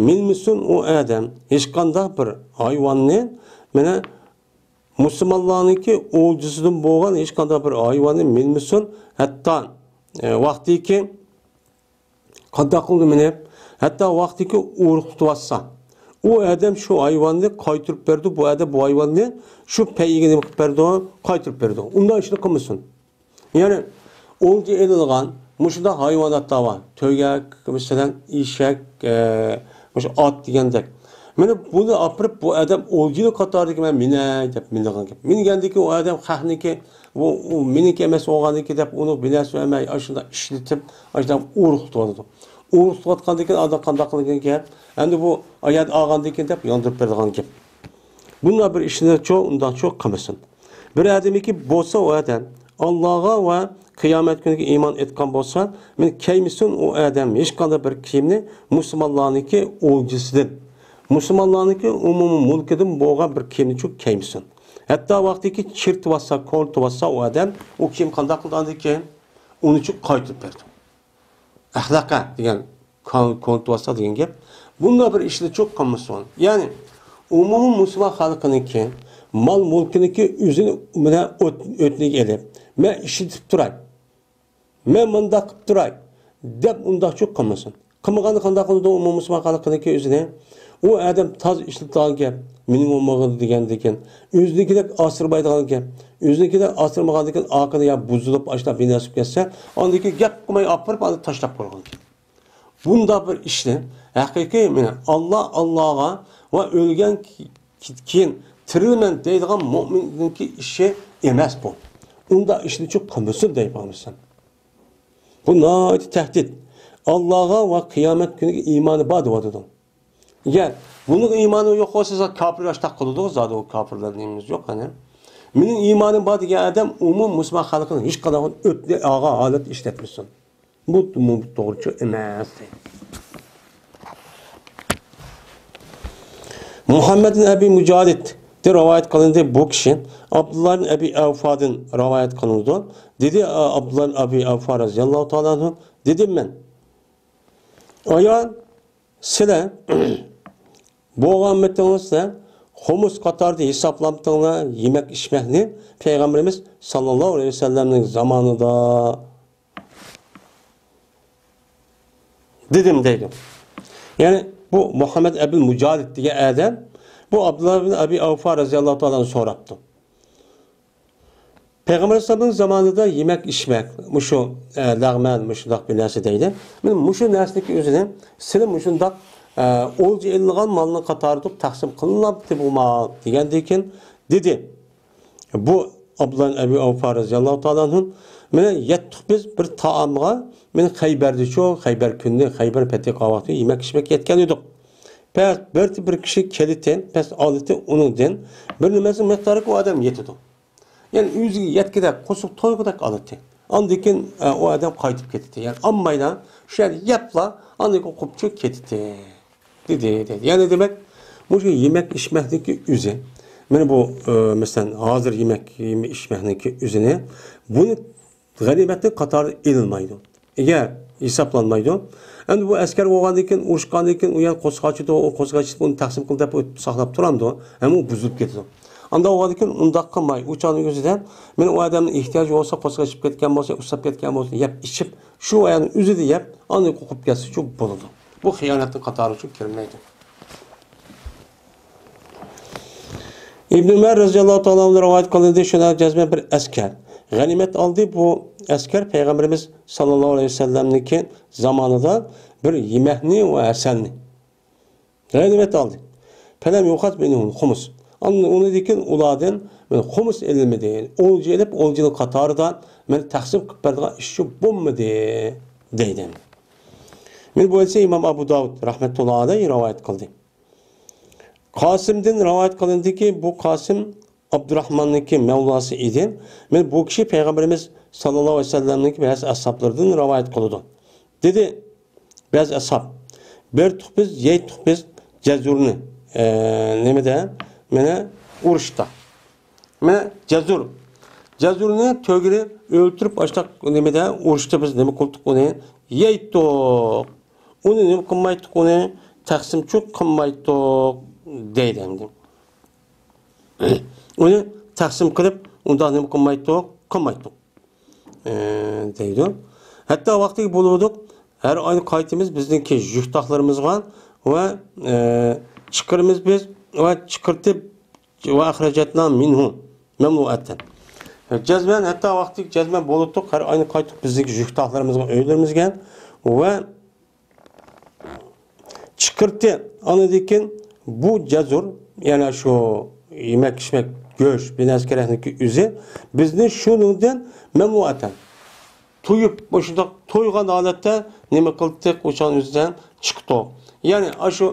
مىنمىسۇن ئۇ ئادەم ھېچقانداق بىر ھايۋاننى، مانا مۇسۇلمانلارنىڭكى ئولجىسىدىن بولغان ھېچقانداق بىر ھايۋاننى مىنمىسۇن، ھەتتا، ئە، ۋاقتىكى قانداق قىلدى مېنى؟ ھەتتا ۋاقتىكى ئورۇق تۇتۇۋاتسا، ئۇ ئادەم شۇ ھايۋاننى قايتۇرۇپ بەردى، بۇ ئادەم بۇ ھايۋاننى شۇ پەيىگە نېمە قىلىپ بەردى؟ قايتۇرۇپ بەردى. ئۇنداق ئىشنى قىلمىسۇن. يەنى ئولجا ئېلىنغان مۇشۇنداق ھايۋاناتلار بار. تۆگەك، مەسىلەن، ئېشەك، ئە، مۇشۇ ئات دېگەندەك. مانا بۇنى ئاپىرىپ، بۇ ئادەم ئولجىنىڭ قاتارىدىكى مەن مىنەي دەپ مىنىدىغان گەپ. مىنگەندىكى ئۇ ئادەم خەقنىكى، ئۇ، ئۇ مېنىڭكى ئەمەس بولغاندىكى دەپ ئۇنى بىنەسى ئەمەس، ئاشۇنداق ئىشلىتىپ، ئاشۇنداق ئورۇق تۇتۇۋاتىدۇ. ئورۇق تۇتۇۋاتقاندىن كېيىن ئادەم قانداق قىلىدىكەن گەپ؟ ئەمدى بۇ ئايەت ئالغاندىن كېيىن دەپ ياندۇرۇپ بېرىدىغان گەپ. بۇنداق بىر ئىشنى چۇ، ئۇنداقچۇ قىلمىسۇن. بىر ئادەمكى بولسا ئۇ ئادەم ئاللاغا ۋە قىيامەت كۈنىگە ئىمان ئېيتقان بولسا، مېنى كىيمىسۇن ئۇ ئادەم ھېچقانداق بىر كىيىمنى مۇسۇلمانلارنىڭكى ئولجىسىدىن، مۇسۇلمانلارنىڭكى ئومۇمىي مۈلكىدىن بولغان بىر كىيىمنى چۇ كىيمىسۇن. ھەتتا ۋاقتىكى چىرتىۋاتسا، كولتىۋاتسا ئۇ ئادەم، ئۇ كىيىم قانداق قىلىدۇ ئاندىن كېيىن؟ ئۇنى چۇ قايتۇرۇپ بېرىدۇ. ئەخلاقە دېگەن كون-، كونتۇۋاستا دېگەن گەپ. بۇنداق بىر ئىشنى چوق قىلمىسۇن. يەنى ئومۇمىي مۇسۇلمان خەلقىنىڭكى مال مۈلكىنىڭكى ئۆزىنى مەن ئۆت-، ئۆتنىگە ئېلىپ، مەن ئىشلىتىپ تۇراي، مەن مۇنداق قىلىپ تۇراي دەپ ئۇنداق چوق قىلمىسۇن. قىلمىغاندا قانداق قىلىدۇ ئومۇمىي مۇسۇلمان خەلقىنىڭكى ئۆزىنى؟ ئۇ ئادەم تازا ئىشلىتىدىغان گەپ، مېنىڭ بولمىغىنى دېگەندىكىن، ئۆزىنىڭكىدەك ئاسرىمايدىغان گەپ، ئۆزىنىڭكىدەك ئاسرىمىغاندىكىن ئارقىدا يا بۇزۇلۇپ، ئاشۇنداق بىناسىپ كەتسە، ئاندىن كېيىن گەپ قىلماي ئاپىرىپ، ئاندىن تاشلاپ قويغان گەپ. بۇنداق بىر ئىشنى ھەقىقىي، مانا، ئاللا، ئاللاغا ۋە ئۆلگەن كېيىن تىرىلىمەن دەيدىغان مۆمىننىڭكى ئىشى ئەمەس بۇ. ئۇنداق ئىشنى چۇ قىلمىسۇن دەيمەن سەن. بۇ ناھايىتى تەھدىت. ئاللاغا ۋە قىيامەت كۈنىگە ئىمانى بار دەۋاتىدۇ. ئەگەر بۇنىڭغا ئىمانى يوق بولسا، زادى كاپىر ئاشتاق قىلىدۇ، زادى ئۇ كاپىرلار نېمىمىز يوق، قېنى. مېنىڭ ئىمانىم بار دېگەن ئادەم ئومۇم مۇسۇلمان خەلقىنىڭ ھېچقانداق ئۆتنى ئالغان ھالەتتە ئىشلەتمىسۇن. بۇ، بۇ توغرا ئىش ئەمەس. مۇھەممەد ئەبى مۇجالىد دىن رىۋايەت قىلىندى. بۇ كىشى ئابدۇللا ئەبى ئەۋفادىن رىۋايەت قىلىنىدۇ. دېدى، ئابدۇللا ئەبى ئەۋفا رەزىياللاھۇ تائالا ئەنھۇ، دېدىم مەن، ئايان سىلە بولغانمىتىڭىز سىلە خۇمۇس قاتارىدا ھېسابلامتىڭلار يېمەك ئىچمەكنى پەيغەمبىرىمىز ساللاللاھۇ ئەلەيھى ۋەسەللەمنىڭ زامانىدا؟ دېدىم دەيدۇ. يەنى بۇ مۇھەممەد ئەبىل مۇجالىد دېگەن ئادەم بۇ ئابدۇللا ئىبن ئەبى ئەۋفا رەزىياللاھۇ تائالا ئەنھۇدىن سوراپتۇ. پەيغەمبەر ئەلەيھىسسالامنىڭ زامانىدا يېمەك ئىچمەك، مۇشۇ، ئە، لەغمەن، مۇشۇنداق بىر نەرسە دەيدۇ. مانا مۇشۇ نەرسىنىڭكى ئۆزىنى سىلى مۇشۇنداق، ئە، ئولجا ئېلىنغان مالنىڭ قاتارىدا تەقسىم قىلىناتتى بۇ مال دېگەندىن كېيىن دېدى. بۇ ئابدۇللا ئەبى ئەۋفا رەزىياللاھۇ تائالا ئەنھۇ، مانا يەتتۇق بىز بىر تائامغا، مانا خەيبەردىچۇ، خەيبەر كۈنى، خەيبەر پەتھى قىلغان ۋاقتى يېمەك ئىچمەك يەتكەن ئىدۇق. پەس بىر، بىر كىشى كېلىتى، پەس ئالىتى ئۇنىڭدىن بىر نېمىسى مىقدارلىق ئۇ ئادەم يېتىدۇ. يەنى ئۆزىگە يەتكۈدەك، قورسىقى تويغۇدەك ئالىتى. ئاندىن كېيىن، ئە، ئۇ ئادەم قايتىپ كېتىتى. يەنى ئالمايلا، شۇ يەردە يەپلا، ئاندىن كېيىن قوپۇپ چىقىپ كېتىتى. دېدى، دېدى. يەنى دېمەك، مۇشۇ يېمەك ئىچمەكنىڭكى ئۆزى. مانا بۇ، ئە، مەسىلەن، ھازىر يېمەك، يېمەك ئىچمەكنىڭكى ئۆزىنى، بۇنى غەنىيمەتنىڭ قاتارىدا ئېلىنمايدۇ. ئەگەر ھېسابلانمايدۇ. ئەمدى بۇ ئەسكەر بولغاندىن كېيىن، ئۇرۇشقاندىن كېيىن ئۇ يەر قورسىقى ئاچىدۇ، ئۇ قورسىقى ئاچىدۇ، ئۇنى تەقسىم قىل دەپ ساقلاپ تۇرامدۇ؟ ھەم ئۇ بۇزۇلۇپ كېتىدۇ. ئانداق بولغاندىن كېيىن ئۇنداق قىلماي، ئۇ چاغنىڭ ئۆزىدە، مانا ئۇ ئادەمنىڭ ئېھتىياجى بولسا، قورسىقى ئېچىپ كەتكەن بولسا، ئۇسساپ كەتكەن بولسا، يەپ ئىچىپ، شۇ ئايالنىڭ ئۆزىدە يەپ، ئاندىن قوپۇپ كەتسىچۇ بولىدۇ. بۇ خىيانەتنىڭ قاتارىغىچۇ كىرمەيدۇ. ئىبن ئۆمەر رەزىياللاھۇ تائالا ئانھۇدىن رىۋايەت قىلىندى، شۇنداق جەزمەن بىر ئەسكەر غەنىيمەت ئالدى. بۇ ئەسكەر پەيغەمبىرىمىز ساللاللاھۇ ئەلەيھى ۋەسەللەمنىڭكى زامانىدا بىر يېمەكنى ۋە ھەسەلنى غەنىيمەت ئالدى. فەلەم يۇخەز مىنھۇمۇل خۇمۇس. ئاندىن ئۇنىڭدىن كېيىن ئۇلاردىن مانا خۇمۇس ئېلىنمىدى. ئولجا ئېلىپ، ئولجىنىڭ قاتارىدا مانا تەقسىم قىلىپ بەرىدىغان ئىشچۇ بولمىدى، دەيدۇ. مانا بۇ ھەدىسنى ئىمام ئەبۇ داۋۇد رەھمەتۇللاھى ئەلەيھى رىۋايەت قىلدى. قاسىمدىن رىۋايەت قىلىندىكى، بۇ قاسىم ئابدۇراھماننىڭكى مەۋلاسى ئىدى. مانا بۇ كىشى پەيغەمبىرىمىز ساللاللاھۇ ئەلەيھى ۋەسەللەمنىڭكى بەزى ئەسھابلىرىدىن رىۋايەت قىلىدۇ. دېدى، بەزى ئەسھاب، بېرىتتۇق بىز، يەيتتۇق بىز جەزۇرنى، ئە، نېمىدە؟ مانا ئۇرۇشتا. مانا جەزۇر. جەزۇرنى تۆگىنى ئۆلتۈرۈپ، ئاشتاق نېمىدە ئۇرۇشتا بىز نېمە قىلدۇق ئۇنى؟ يەيتتۇق. ئۇنى نېمە قىلمايتتۇق؟ ئۇنى تەقسىمچۇ قىلمايتتۇق، دەيدۇ ئەمدى. ئۇنى تەقسىم قىلىپ، ئۇنداق نېمە قىلمايتتۇق؟ قىلمايتتۇق، ئى، دەيدۇ. ھەتتا ۋاقتىگە بولۇۋىدۇق، ھەر ئاينى قايتىمىز بىزنىڭكى يۈك تاقلىرىمىزغا ۋە، ئى، چىقىرىمىز بىز ۋە چىقىرتىپ ۋە ئەخرەجەتنا مىنھۇ مەملۇئەتەن. جەزمەن، ھەتتا ۋاقتىگە جەزمەن بولۇتتۇق، ھەر ئاينى قايتىپ بىزنىڭكى يۈك تاقلىرىمىزغا، ئۆيلىرىمىزگە ۋە چىقىرتى، ئاندىن كېيىن بۇ جەزۇر، يەنى شۇ يېمەك-ئىچمەك، گۆش، بىر نەرسە كېرەكنىڭكى ئۆزى، بىزنى شۇنىڭدىن مەملۇئەتەن تويۇپ، مۇشۇنداق تويغان ھالەتتە نېمە قىلدۇق، ئوچاقنىڭ ئۆزىدىن چىقتۇق. يەنى ئاشۇ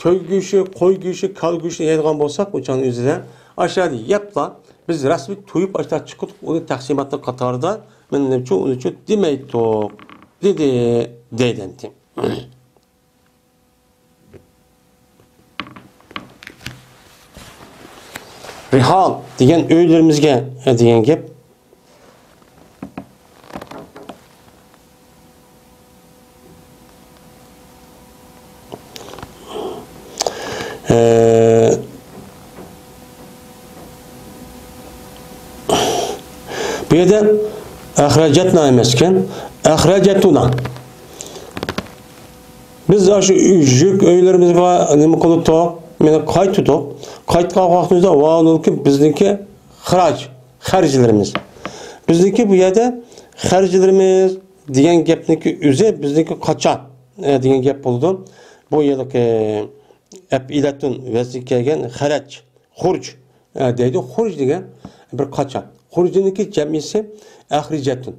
تۆگە گۆشى، قوي گۆشى، كالا گۆشىنى يەيدىغان بولساق، ئوچاقنىڭ ئۆزىدە ئاشۇ يەردە يەپلا، بىز رەسمىي تويۇپ ئاشۇنداق چىقتۇق، ئۇنى تەقسىماتنى قاتارىدا، مانا نېمىچۇ، ئۇنىچۇ دېمەيتتۇق، دېدى، دەيدۇ ئەمدى. رىھال دېگەن ئۆيلىرىمىزگە، ئە، دېگەن گەپ. ئە، بۇ يەردە ئەخرەجەتنا ئەمەسكەن، ئەخرەجەتۇنا. بىز ئاشۇ يۈك ئۆيلىرىمىزگە نېمە قىلدۇق؟ مانا قايتتۇق. قايتقان ۋاقتىمىزدا ۋاۋنىڭكى بىزنىڭكى خىراج، خەرجلىرىمىز. بىزنىڭكى بۇ يەردە خەرجلىرىمىز دېگەن گەپنىڭكى ئۆزى بىزنىڭكى قاچان، ئە، دېگەن گەپ بولىدۇ. بۇ يىلقى ئەپئىلەتۇن ۋەزنىگە كەلگەن خەرەج، خۇرج، ئە، دەيدۇ. خۇرج دېگەن بىر قاچان. خۇرجنىڭكى جەمئىسى ئەخرىجەتۇن،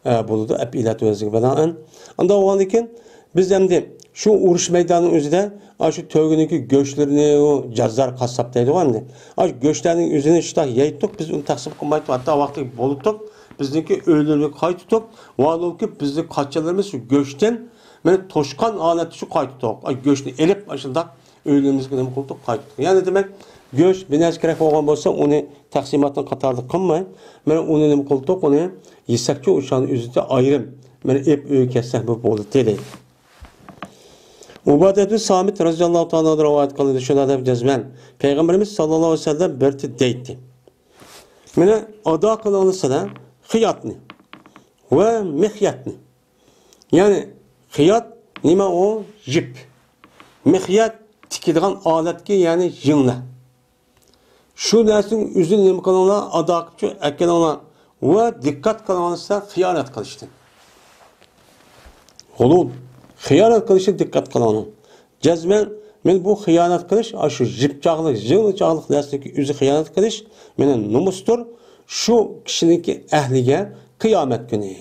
ئە، بولىدۇ، ئەپئىلەتۇن ۋەزنىگە بىنائەن. ئانداق بولغاندىن كېيىن بىز ئەمدى شۇ ئۇرۇش مەيدانىنىڭ ئۆزىدە ئاشۇ تۆگىنىڭكى گۆشلىرىنى، ئۇ جازدار قاسساپ دەيدىغۇ ئەمدى. ئاشۇ گۆشلەرنىڭ ئۆزىنى شۇنداق يەيتتۇق، بىز ئۇنى تەقسىم قىلمايتتۇق، ھەتتا ۋاقتى بولۇتۇق، بىزنىڭكى ئۆيلىرىمىزگە قايتىتۇق، ۋالىكى بىزنىڭ قاچىلىرىمىز شۇ گۆشتىن، مانا توشقان ھالەتتە شۇ قايتىتتۇق. ئاشۇ گۆشنى ئېلىپ، ئاشۇنداق ئۆيلىرىمىزگە نېمە قىلدۇق، قايتىتتۇق. يەنى دېمەك، گۆش بىر نەرسە كېرەك بولغان بولسا، ئۇنى تەقسىماتنىڭ قاتارىدا قىلماي، مانا ئۇنى نېمە قىلدۇق، ئۇنى يېسەكچۇ ئوشاقنىڭ ئۆزىدە ئايرىم، مانا ئېلىپ ئۆيگە كەتسەك بولدى، دېدى. ئۇبادەتۇ سامىت رەزىياللاھۇ تائالا ئەنھۇ رىۋايەت قىلىندى، شۇنداق دەپ جەزمەن پەيغەمبىرىمىز ساللاللاھۇ ئەلەيھى ۋەسەللەم بىر دەيتتى. مانا ئادا قىلىڭلار سىلەر خىياتنى ۋە مىخيەتنى. يەنى خىيات نېمە ئۇ؟ يىپ. مىخيەت تىكىدىغان ئالەتكە، يەنى يىڭنە. شۇ نەرسىنىڭ ئۆزىنى نېمە قىلىڭلار؟ ئادا قىلىپ ئەكېلىڭلار. ۋە دىققەت قىلىڭلار سىلەر خىيانەت قىلىشتىن. غۇلۇل، خىيانەت قىلىشتىن دىققەت قىلىڭلار. جەزمەن، مەن بۇ خىيانەت قىلىش، ئاشۇ يىپ چاغلىق، يىڭنە چاغلىق نەرسىنىڭكى ئۆزى خىيانەت قىلىش، مېنىڭ نومۇستۇر، شۇ كىشىنىڭكى ئەھلىگە قىيامەت كۈنى.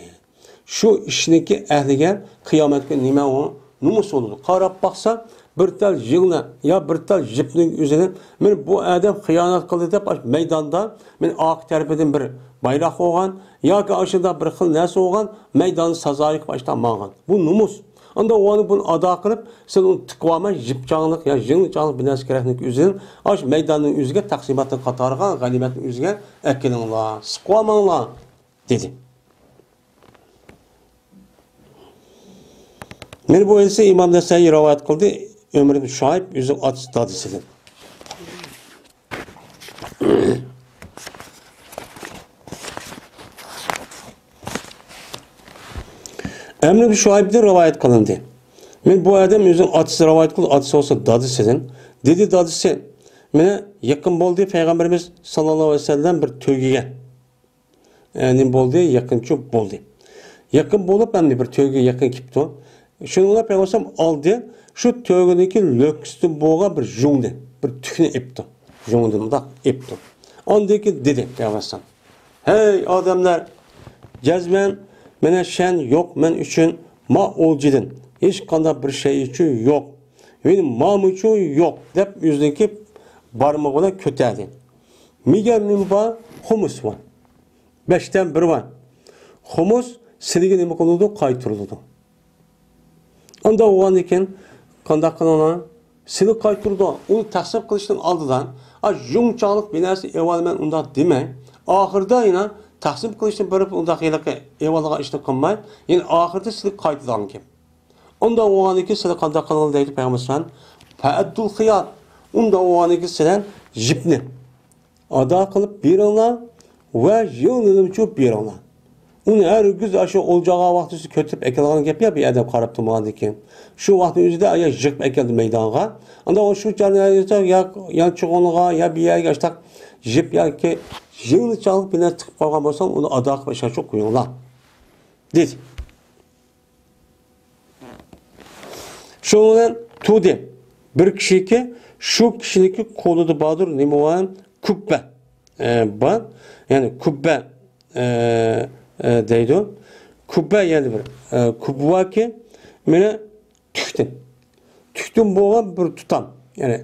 شۇ ئىشنىڭكى ئەھلىگە قىيامەت كۈنى نېمە ئۇ؟ نومۇس بولىدۇ. قاراپ باقسا، بىر تال يىڭنە يا بىر تال يىپنىڭ ئۆزىنى، مانا بۇ ئادەم خىيانەت قىلدى دەپ، ئاشۇ مەيداندا، مانا ئارقا تەرىپىدىن بىر بايراق بولغان ياكى ئاشۇنداق بىر خىل نەرسە بولغان، مەيداندا سازايىق ئاشۇنداق ماڭغان. بۇ نومۇس. ئاندا ئۇنى بۇنى ئادا قىلىپ، سىز ئۇنى تىقىۋالماي، يىپ چاغلىق يا يىڭنە چاغلىق بىر نەرسە كېرەكلىك ئۆزىنى ئاشۇ مەيداننىڭ ئۆزىگە تەقسىماتنىڭ قاتارىغا، غەنىيمەتنىڭ ئۆزىگە ئەكېلىڭلار، سىقىۋالماڭلار، دېدى. مانا بۇ ھەدىسنى ئىمام نەسائىي رىۋايەت قىلدى، ئۆمەر ئىبن شۇئەيب ئۆزىنىڭ ئاتىسى دادىسىدىن. ئەمر ئىبن شۇئەيبدىن رىۋايەت قىلىندى. مانا بۇ ئادەم ئۆزىنىڭ ئاتىسى رىۋايەت قىلدى، ئاتىسى بولسا دادىسىدىن. دېدى دادىسى، مانا يېقىن بولدى پەيغەمبىرىمىز ساللاللاھۇ ئەلەيھى ۋەسەللەم بىر تۆگىگە. ئە، نېمە بولدى؟ يېقىنچۇ بولدى. يېقىن بولۇپ، ئەمدى بىر تۆگىگە يېقىن كېپتۇ. شۇنىڭ بىلەن پەيغەمبەر ئالدى، شۇ تۆگىنىڭكى لۆككىسىدىن بولغان بىر يۇڭنى، بىر تۈكنى ئېپتۇ. يۇڭدىن مۇنداق ئېپتۇ. ئاندىن كېيىن دېدى پەيغەمبەر: «ھەي ئادەملەر، جەزمەن مانا شەن يوق مەن ئۈچۈن ما ئولجىدىن ھېچقانداق بىر شەيئىچۇ يوق. مېنىڭ مامىچۇ يوق» دەپ ئۆزىنىڭكى بارمىقى بىلەن كۆتەردى. مېگەر نېمە بار؟ خۇمۇس بار. بەشتىن بىر بار. خۇمۇس سىلىگە نېمە قىلىدۇ؟ قايتۇرۇلىدۇ. ئاندا بولغاندىن كېيىن قانداق قىلىڭلار؟ سىلى قايتۇرىدۇ. ئۇنى تەقسىم قىلىشتىن ئالدىدا، ئا، يۇڭچاقلىق بىر نەرسە ئېۋالىمەن ئۇنداق دېمەي. ئاخىرىدا يەنە تەقسىم قىلىشتىن بېرىپ ئۇنداق ھېلىقى ئېۋالغان ئىشنى قىلماي، يەنە ئاخىرىدا سىلى قايتىدىغان گەپ. ئۇنداق بولغاندىن كېيىن سىلى قانداق قىلىڭلار دەيدۇ پەيغەمبەر ئەلەيھىسسالام. فەئەددۇل خىيات. ئۇنداق بولغاندىن كېيىن سىلەر يىپنى ئادا قىلىپ بېرىڭلار ۋە يىڭنىنىمۇ چۇۋۇپ بېرىڭلار. ئۇنى ھەرگىز ئاشۇ ئولجىغان ۋاقتىسى كۆتۈرۈپ ئەكەلگەن گەپ يا بىر ئادەم قاراپ تۇرمىغاندىن كېيىن. شۇ ۋاقىتنىڭ ئۆزىدە يا يىغىپ ئەكەلدى مەيدانغا. ئاندا ئۇ شۇ چاغدا يا يانچۇقىغا يا بىر يەرگە ئاشتاق يىپ ياكى يىڭنە چاغلىق بىر نەرسە تىقىپ قويغان بولساڭ، ئۇنى ئادا قىلىپ ئاشۇ قويۇڭلار، دېدى. شۇنىڭ بىلەن تۇردى. بىر كىشىكى، شۇ كىشىنىڭكى قولىدا باردۇر، نېمە بار؟ كۇببە، ئە، بار. يەنى كۇببە، ئە، ئە، دەيدۇ. كۇببە يەنە بىر، ئە، كۇببە باركى، مانا تۈكتىن. تۈكتىن بولغان بىر تۇتام. يەنى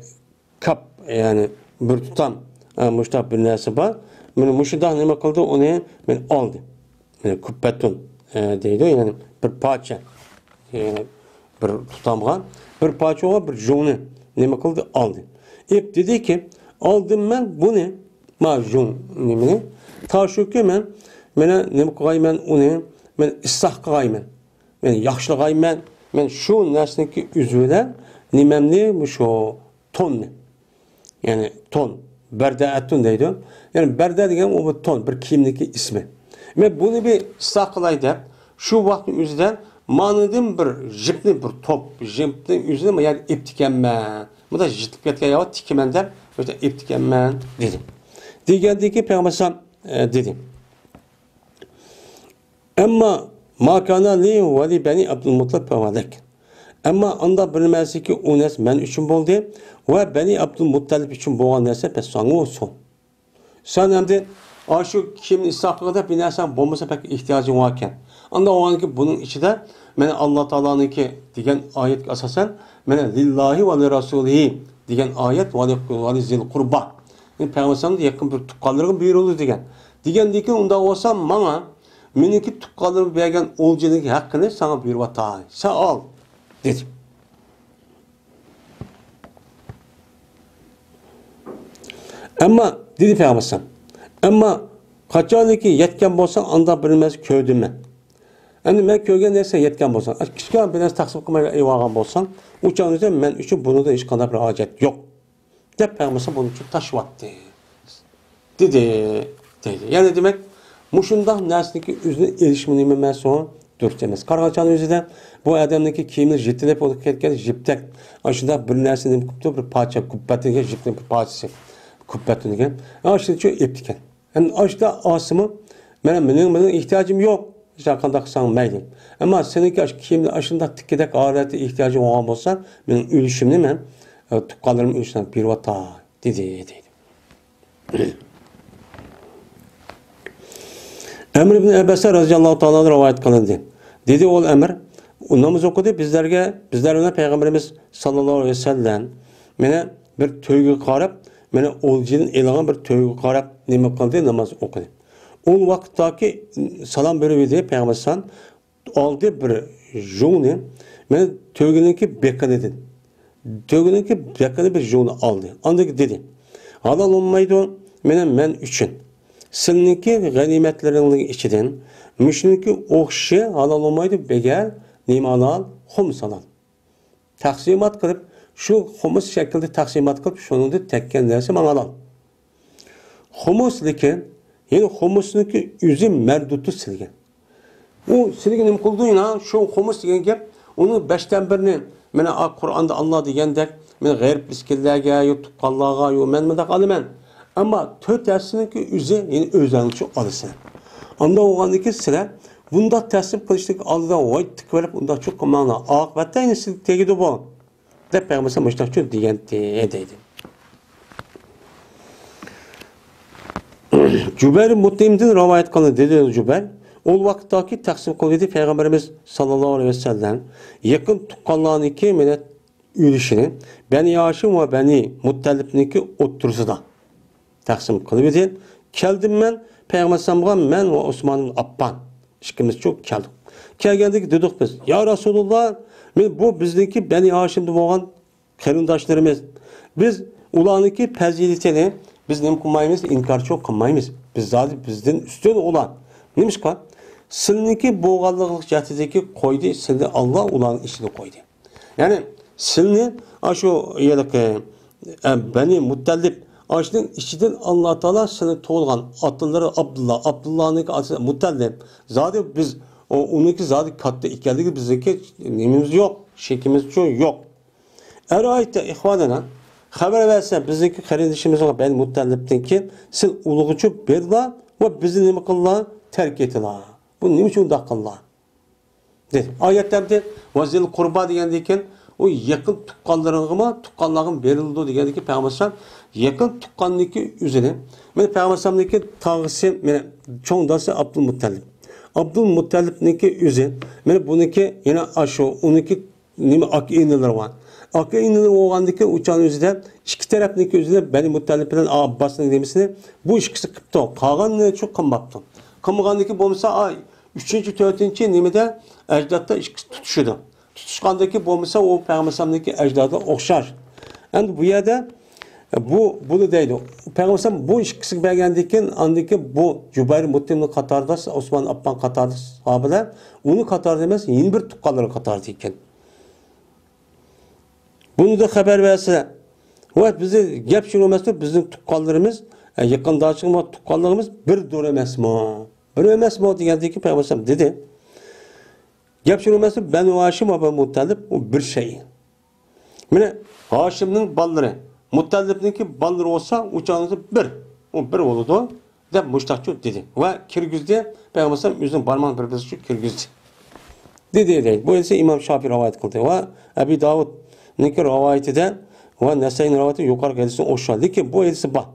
كاپ، يەنى بىر تۇتام، ئە، مۇشۇنداق بىر نەرسە بار. مانا مۇشۇنداق نېمە قىلدى، ئۇنى مانا ئالدى. مانا كۇببەتۇن، ئە، دەيدۇ، يەنى بىر پارچە، يەنى بىر تۇتامغا، بىر پارچە بولغان بىر يۇڭنى نېمە قىلدى، ئالدى. ئېلىپ دېدىكى، ئالدىم مەن بۇنى، ما يۇڭ نېمىنى، تاشۇكى مەن، مانا نېمە قىلغايمەن ئۇنى، مەن ئىسلاھ قىلغايمەن، مەن ياخشىلىغايمەن، مەن شۇ نەرسىنىڭكى ئۆزى بىلەن نېمەمنى، مۇشۇ توننى. يەنى تون، بەردەئەتۇن دەيدۇ. يەنى بەردە دېگەن ئۇ بىر تون، بىر كىيىمنىڭكى ئىسمى. مەن بۇنى بىر ئىسلاھ قىلاي دەپ، شۇ ۋاقىتنىڭ ئۆزىدە مانىدىن بىر يىپنى، بىر توپ يىپنىڭ ئۆزىنى مانا يەردە ئېپتىكەنمەن. مۇنداق يىتىلىپ كەتكەن ياۋا تىكىمەن دەپ، مۇشۇنداق ئېپتىكەنمەن، دېدى. دېگەندىن كېيىن پەيغەمبەر ئەلەيھىسسالام، ئە، دېدى. ئەمما ما كان لي ولبني عبد المطلب فهو لك. ئەمما ئاندا بىر نەرسىكى ئۇ نەرسە مەن ئۈچۈن بولدى ۋە بەنى ئابدۇلمۇتتەلىپ ئۈچۈن بولغان نەرسە بەس ساڭا بولسۇن. سەن ئەمدى ئاشۇ كىيىمنى ئىسلاھ قىلغىدە بىر نەرسەڭ بولمىسا بەك ئېھتىياجىڭ باركەن. ئاندىن ئۇنىڭكى بۇنىڭ ئىچىدە مانا ئاللا تائالانىڭكى دېگەن ئايەتكە ئاساسەن، مانا لىللاھى ۋە لىرەسۇلىھى دېگەن ئايەت، ۋە لىزىل قۇربا. يەنى پەيغەمبەرنىڭ يېقىن بىر تۇغقانلىرىغا بۇيرۇلدى دېگەن. دېگەندىن كېيىن، ئۇنداق بولسا ماڭا مېنىڭكى تۇغقانلىرىمغا بەرگەن ئولجىنىڭ ھەققىنى ساڭا بېرىۋاتاي، سەن ئال، دېدى. ئەمما، دېدى پەيغەمبەر ئەلەيھىسسالام، ئەمما قاچانكى يەتكەن بولساڭ، ئاندا بىر نەرسە كۆردۈم مەن. ئەمدى مەن كۆرگەن نەرسە يەتكەن بولساڭ، كىچىككىنە بىر نەرسە تەقسىم قىلماي ئېلىۋالغان بولساڭ، ئۇ چاغدا مەن ئۈچۈن بۇنىڭدا ھېچقانداق بىر ھاجەت يوق، دەپ پەيغەمبەر ئەلەيھىسسالام بۇنىڭ ئۈچۈن تاشلىۋەتتى. دېدى، دەيدۇ. يەنى دېمەك، مۇشۇنداق نەرسىنىڭكى ئۆزىنى ئېلىشمۇ نېمە ئەمەس ئۇ؟ دۇرۇس ئەمەس. قارىغانچاغنىڭ ئۆزىدە بۇ ئادەمنىڭكى كىيىملىرى يىرتىلىپ بولۇپ كەتكەن، يىپتەك. ئاشۇنداق بىر نەرسە نېمە قىپتۇ؟ بىر پارچە كۇپپەتىنگەن، يىپنىڭ بىر پارچىسى. كۇپپەتىنگەن. ئاشۇنى شۇ ئېپتىكەن. ئەمدى ئاشۇنداق ئالسىمۇ، مانا مېنىڭ، مېنىڭ ئېھتىياجىم يوق. ھېچقانداق قىلساڭ مەيلى. ئەمما سېنىڭكى ئاشۇ كىيىملىرى ئاشۇنداق تىككىدەك ھالەتتە ئېھتىياجىڭ بولغان بولسا، مېنىڭ ئۈلۈشۈمنى مەن، ئە، تۇغقانلىرىم ئۈلۈشىنى بېرىۋاتاي، دېدى، دەيدۇ. ئەمر ئىبن ئەبەسە رەزىياللاھۇ تائالا ئەنھۇ رىۋايەت قىلىندى. دېدى ئول ئەمر، ئۇ ناماز ئوقۇدى بىزلەرگە، بىزلەر بىلەن پەيغەمبىرىمىز ساللاللاھۇ ئەلەيھى ۋەسەللەم مانا بىر تۆگىگە قاراپ، مانا ئولجىدىن ئېلىنغان بىر تۆگىگە قاراپ نېمە قىلدى؟ ناماز ئوقۇدى. ئۇ ۋاقىتتاكى سالام بېرىۋىدى پەيغەمبەر ئەلەيھىسسالام، ئالدى بىر ژۇڭنى، مانا تۆگىنىڭكى بېقىنىدىن. تۆگىنىڭكى بېقىنى بىر ژۇڭنى ئالدى. ئاندىن دېدى، ھالال بولمايدۇ، مانا مەن ئۈچۈن. سىلىنىڭكى غەنىيمەتلىرىڭنىڭ ئىچىدىن مۇشۇنىڭكى ئوخشىشى ھالال بولمايدۇ، بىگەر نېمە ھالال؟ خۇمس ھالال. تەقسىمات قىلىپ، شۇ خۇمس شەكىلدە تەقسىمات قىلىپ، شۇنىڭدىن تەگكەن نەرسە ماڭا ھالال. خۇمس لېكىن، يەنى خۇمسنىڭكى ئۆزى مەردۇتى سىلگە. ئۇ سىلگە نېمە قىلدى يەنە؟ شۇ خۇمس دېگەن گەپ، ئۇنىڭ بەشتىن بىرىنى، مانا، ئا، قۇرئاندا ئاللا دېگەندەك، مەن غېرىب مىسكىنلەرگە، يا تۇغقانلارغا، يا مەن مۇنداق ئالىمەن. ئەمما تۆت ھەسسىنىڭكى ئۆزى، يەنى ئۆزۈڭلارچۇ ئالىسەن. ئانداق بولغاندىكىن سىلەر بۇنداق تەقسىم قىلىشتىكى ئالدىدا ۋاي تىكىۋېلىپ، ئۇنداقچۇ قىلماڭلار. ئاقىۋەتتە يەنە سىلگە تېگىدۇ بۇ. دەپ پەيغەمبەر مۇشۇنداقچۇ دېگەنتى، دەيدۇ. جۇبەير مۇتئىمدىن رىۋايەت قىلىندى، دېدى جۇبەير. ئۇ ۋاقىتتاكى تەقسىم قىلغىنى پەيغەمبىرىمىز ساللاللاھۇ ئەلەيھى ۋەسەللەم يېقىن تۇغقانلارنىڭكى مانا ئۈلۈشىنى بەنى ھاشىم ۋە بەنى مۇتتەلىپنىڭكى ئوتتۇرىسىدا تەقسىم قىلىۋىدى. كەلدىم مەن پەيغەمبەر ئەلەيھىسسالامغا، مەن ۋە ئوسمان ئىبن ئاپپان ئىككىمىزچۇ كەلدۇق. كەلگەندىكى دېدۇق بىز، يا رەسۇلۇللا، مەن بۇ بىزنىڭكى بەنى ھاشىمدا بولغان قېرىنداشلىرىمىز. بىز ئۇلارنىڭكى پەزىلىتىنى بىز نېمە قىلمايمىز؟ ئىنكارچۇ قىلمايمىز. بىز زادى بىزدىن ئۈستۈن ئۇلار. نېمىشقا؟ سىلنىڭكى بولغانلىقى جەھەتتىكى قويدى، سىلنى ئاللا ئۇلارنىڭ ئىچىدە قويدى. يەنى سىلنى ئاشۇ ھېلىقى، ئە، بەنى مۇتتەلىپ، ئاشۇنىڭ ئىچىدىن ئاللا تائالا سىلنى تۇغۇلغان ئاتىلىرى ئابدۇللا، ئابدۇللانىڭكى ئاتىسى مۇتتەلىپ. زادى بىز ئۇ، ئۇنىڭكى زادى كاتتا ئىكەنلىكى بىزنىڭكى نېمىمىز يوق، شېكىمىزچۇ يوق. ئەرائەيتە ئىخۋانەنا، خەۋەر بەرسە بىزنىڭكى قېرىندىشىمىزغا بەنى مۇتتەلىپتىن كېيىن سىل ئۇلىغىچۇ بېرىلا ۋە بىزنى نېمە قىللا؟ تەرك ئېتىلا. بۇ نېمە ئۈچۈن ئۇنداق قىللا؟ دېدى. ئايەتتە ئەمدى ۋەزىل قۇربا دېگەندىن كېيىن ئۇ يېقىن تۇغقانلىرىڭغىمۇ، تۇغقانلارغىمۇ بېرىلىدۇ دېگەندىن كېيىن پەيغەمبەر ئەلەيھىسسالام يېقىن تۇغقاننىڭكى ئۆزىنى، مانا پەيغەمبەر ئەلەيھىسسالامنىڭكى تاغىسى، مانا چوڭ دادىسى ئابدۇلمۇتتەلىپ. ئابدۇلمۇتتەلىپنىڭكى ئۆزى، مانا بۇنىڭكى يەنە ئاشۇ، ئۇنىڭكى نېمە، ئاكا ئىنىلىرى بار. ئاكا ئىنىلىرى بولغاندىكى ئۇ چاغنىڭ ئۆزىدە ئىككى تەرەپنىڭكى ئۆزىدە بەنى مۇتتەلىپ بىلەن ئابباسنىڭ نېمىسىنى بۇ ئىككىسى قىپتۇ. قالغاننى شۇ قىلماپتۇ. قىلمىغاندىكى بولمىسا، ئاي، ئۈچىنچى، تۆتىنچى نېمىدە ئەجدادتا ئىككىسى تۇتۇشىدۇ. تۇتۇشقاندىكى بولمىسا ئۇ پەيغەمبەر ئەلەيھىسسالامنىڭكى ئەجدادىغا ئوخشاش. ئەمدى بۇ يەردە بۇ، بۇنى دەيدۇ. پەيغەمبەر ئەلەيھىسسالام بۇ ئىككىسىگە بەرگەندىن كېيىن، ئاندىن كېيىن بۇ جۇبەير مۇتئىمنىڭ قاتارىدا، ئوسمان ئاپپان قاتارىدا ساھابىلەر، ئۇنىڭ قاتارىدا ئەمەس، يەنە بىر تۇغقانلىرى قاتارىدا ئىكەن. بۇنى خەۋەر بەرسە، ۋە بىزنى گەپ شۇ ئەمەسمۇ، بىزنىڭ تۇغقانلىرىمىز، ئە، يېقىنداشلىقىمىز، تۇغقانلىقىمىز بىر دۇر ئەمەسمۇ؟ بىر ئەمەسمۇ دېگەندىن كېيىن پەيغەمبەر ئەلەيھىسسالام دېدى. گەپ شۇ ئەمەسمۇ، بەنۇ ھاشىم ۋە بەنۇ مۇتتەلىپ ئۇ بىر شەي. مانا ھاشىمنىڭ بالىلىرى، مۇتتەلىپنىڭكى بالىلىرى بولسا، ئۇ چاغدا بىر. ئۇ بىر بولىدۇ، دەپ مۇشتاقچۇ دېدى. ۋە كىرگۈزدى، پەيغەمبەر ئەلەيھىسسالام ئۆزىنىڭ بارماقلىرىنى بىر-بىرسىچۇ كىرگۈزدى. دېدى، دەيدۇ. بۇ ھەدىسنى ئىمام شافىي رىۋايەت قىلدى. ۋە ئەبى داۋۇدنىڭكى رىۋايىتىدە ۋە نەسەئىنىڭ رىۋايىتى يۇقىرىقى ھەدىسنىڭ ئوخشاش. لېكىن بۇ ھەدىسى بار.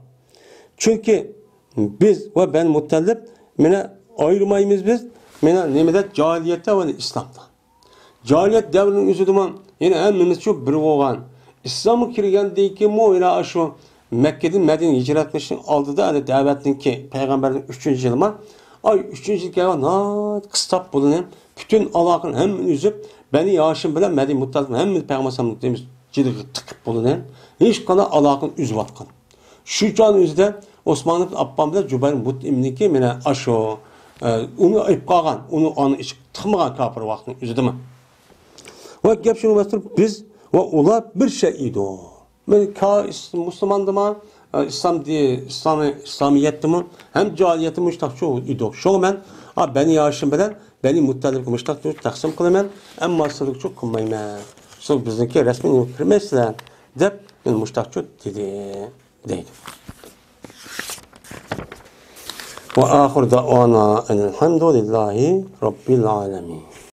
چۈنكى بىز ۋە بەنۇ مۇتتەلىپ، مانا ئايرىمايمىز بىز، مانا نېمىدە؟ جاھىلىيەتتە ۋە ئىسلامدا. جاھىلىيەت دەۋرىنىڭ ئۆزىدىمۇ يەنە ھەممىمىز شۇ بىر بولغان. ئىسلامغا كىرگەندىن كېيىنمۇ يەنە شۇ مەككىدىن مەدىنىگە ھىجرەت قىلىشنىڭ ئالدىدا، ھەدە دەۋەتنىڭكى پەيغەمبەرنىڭ ئۈچىنچى يىلىما، ئاي، ئۈچىنچى يىل كەلگەن ناھايىتى قىستاپ بولدى. پۈتۈن ئالاقىنى ھەممىنى ئۈزۈپ، بەنى ھاشىم بىلەن بەنى مۇتتەلىپ ھەممىنى پەيغەمبەر ئەلەيھىسسالامنىڭ جىلىغا تىقىپ بولدى. ھېچقانداق ئالاقىنى ئۈزۈۋاتقان. شۇ چاغنىڭ ئۆزىدە ئوسمان ئىبن ئاففان بىلەن جۇبەير مۇتئىمنىڭكى مانا ئاشۇ، ئە، ئۇنى ئېلىپ قالغان، ئۇنى ئانا ئىچىگە تىقمىغان كاپىر ۋاقىتنىڭ ئۆزىدىمۇ. ۋە گەپ شۇنىڭ بىلەن تۇرۇپ، بىز ۋە ئۇلار بىر شەي ئىدۇق. مەن كا-، ئىس-، مۇسۇلماندىمۇ، ئە، ئىسلام دى-، ئىسلامى-، ئىسلامىيەتتىمۇ، ھەم جاھىلىيەتتە مۇشتاق شۇ ئىدۇق. شۇڭا مەن، ئا، بەنى ھاشىم بىلەن بەنى مۇتتەلىپكە مۇشتاق تەقسىم قىلىمەن، ئەمما سىلىگە چوقۇن قىلمايمەن. سىلەر بىزنىڭكى رەسمىي كىرمەيسىلەر، دەپ مەن مۇشتاق دېدى، دەيدۇ. وآخر دعوانا أن الحمد لله رب العالمين.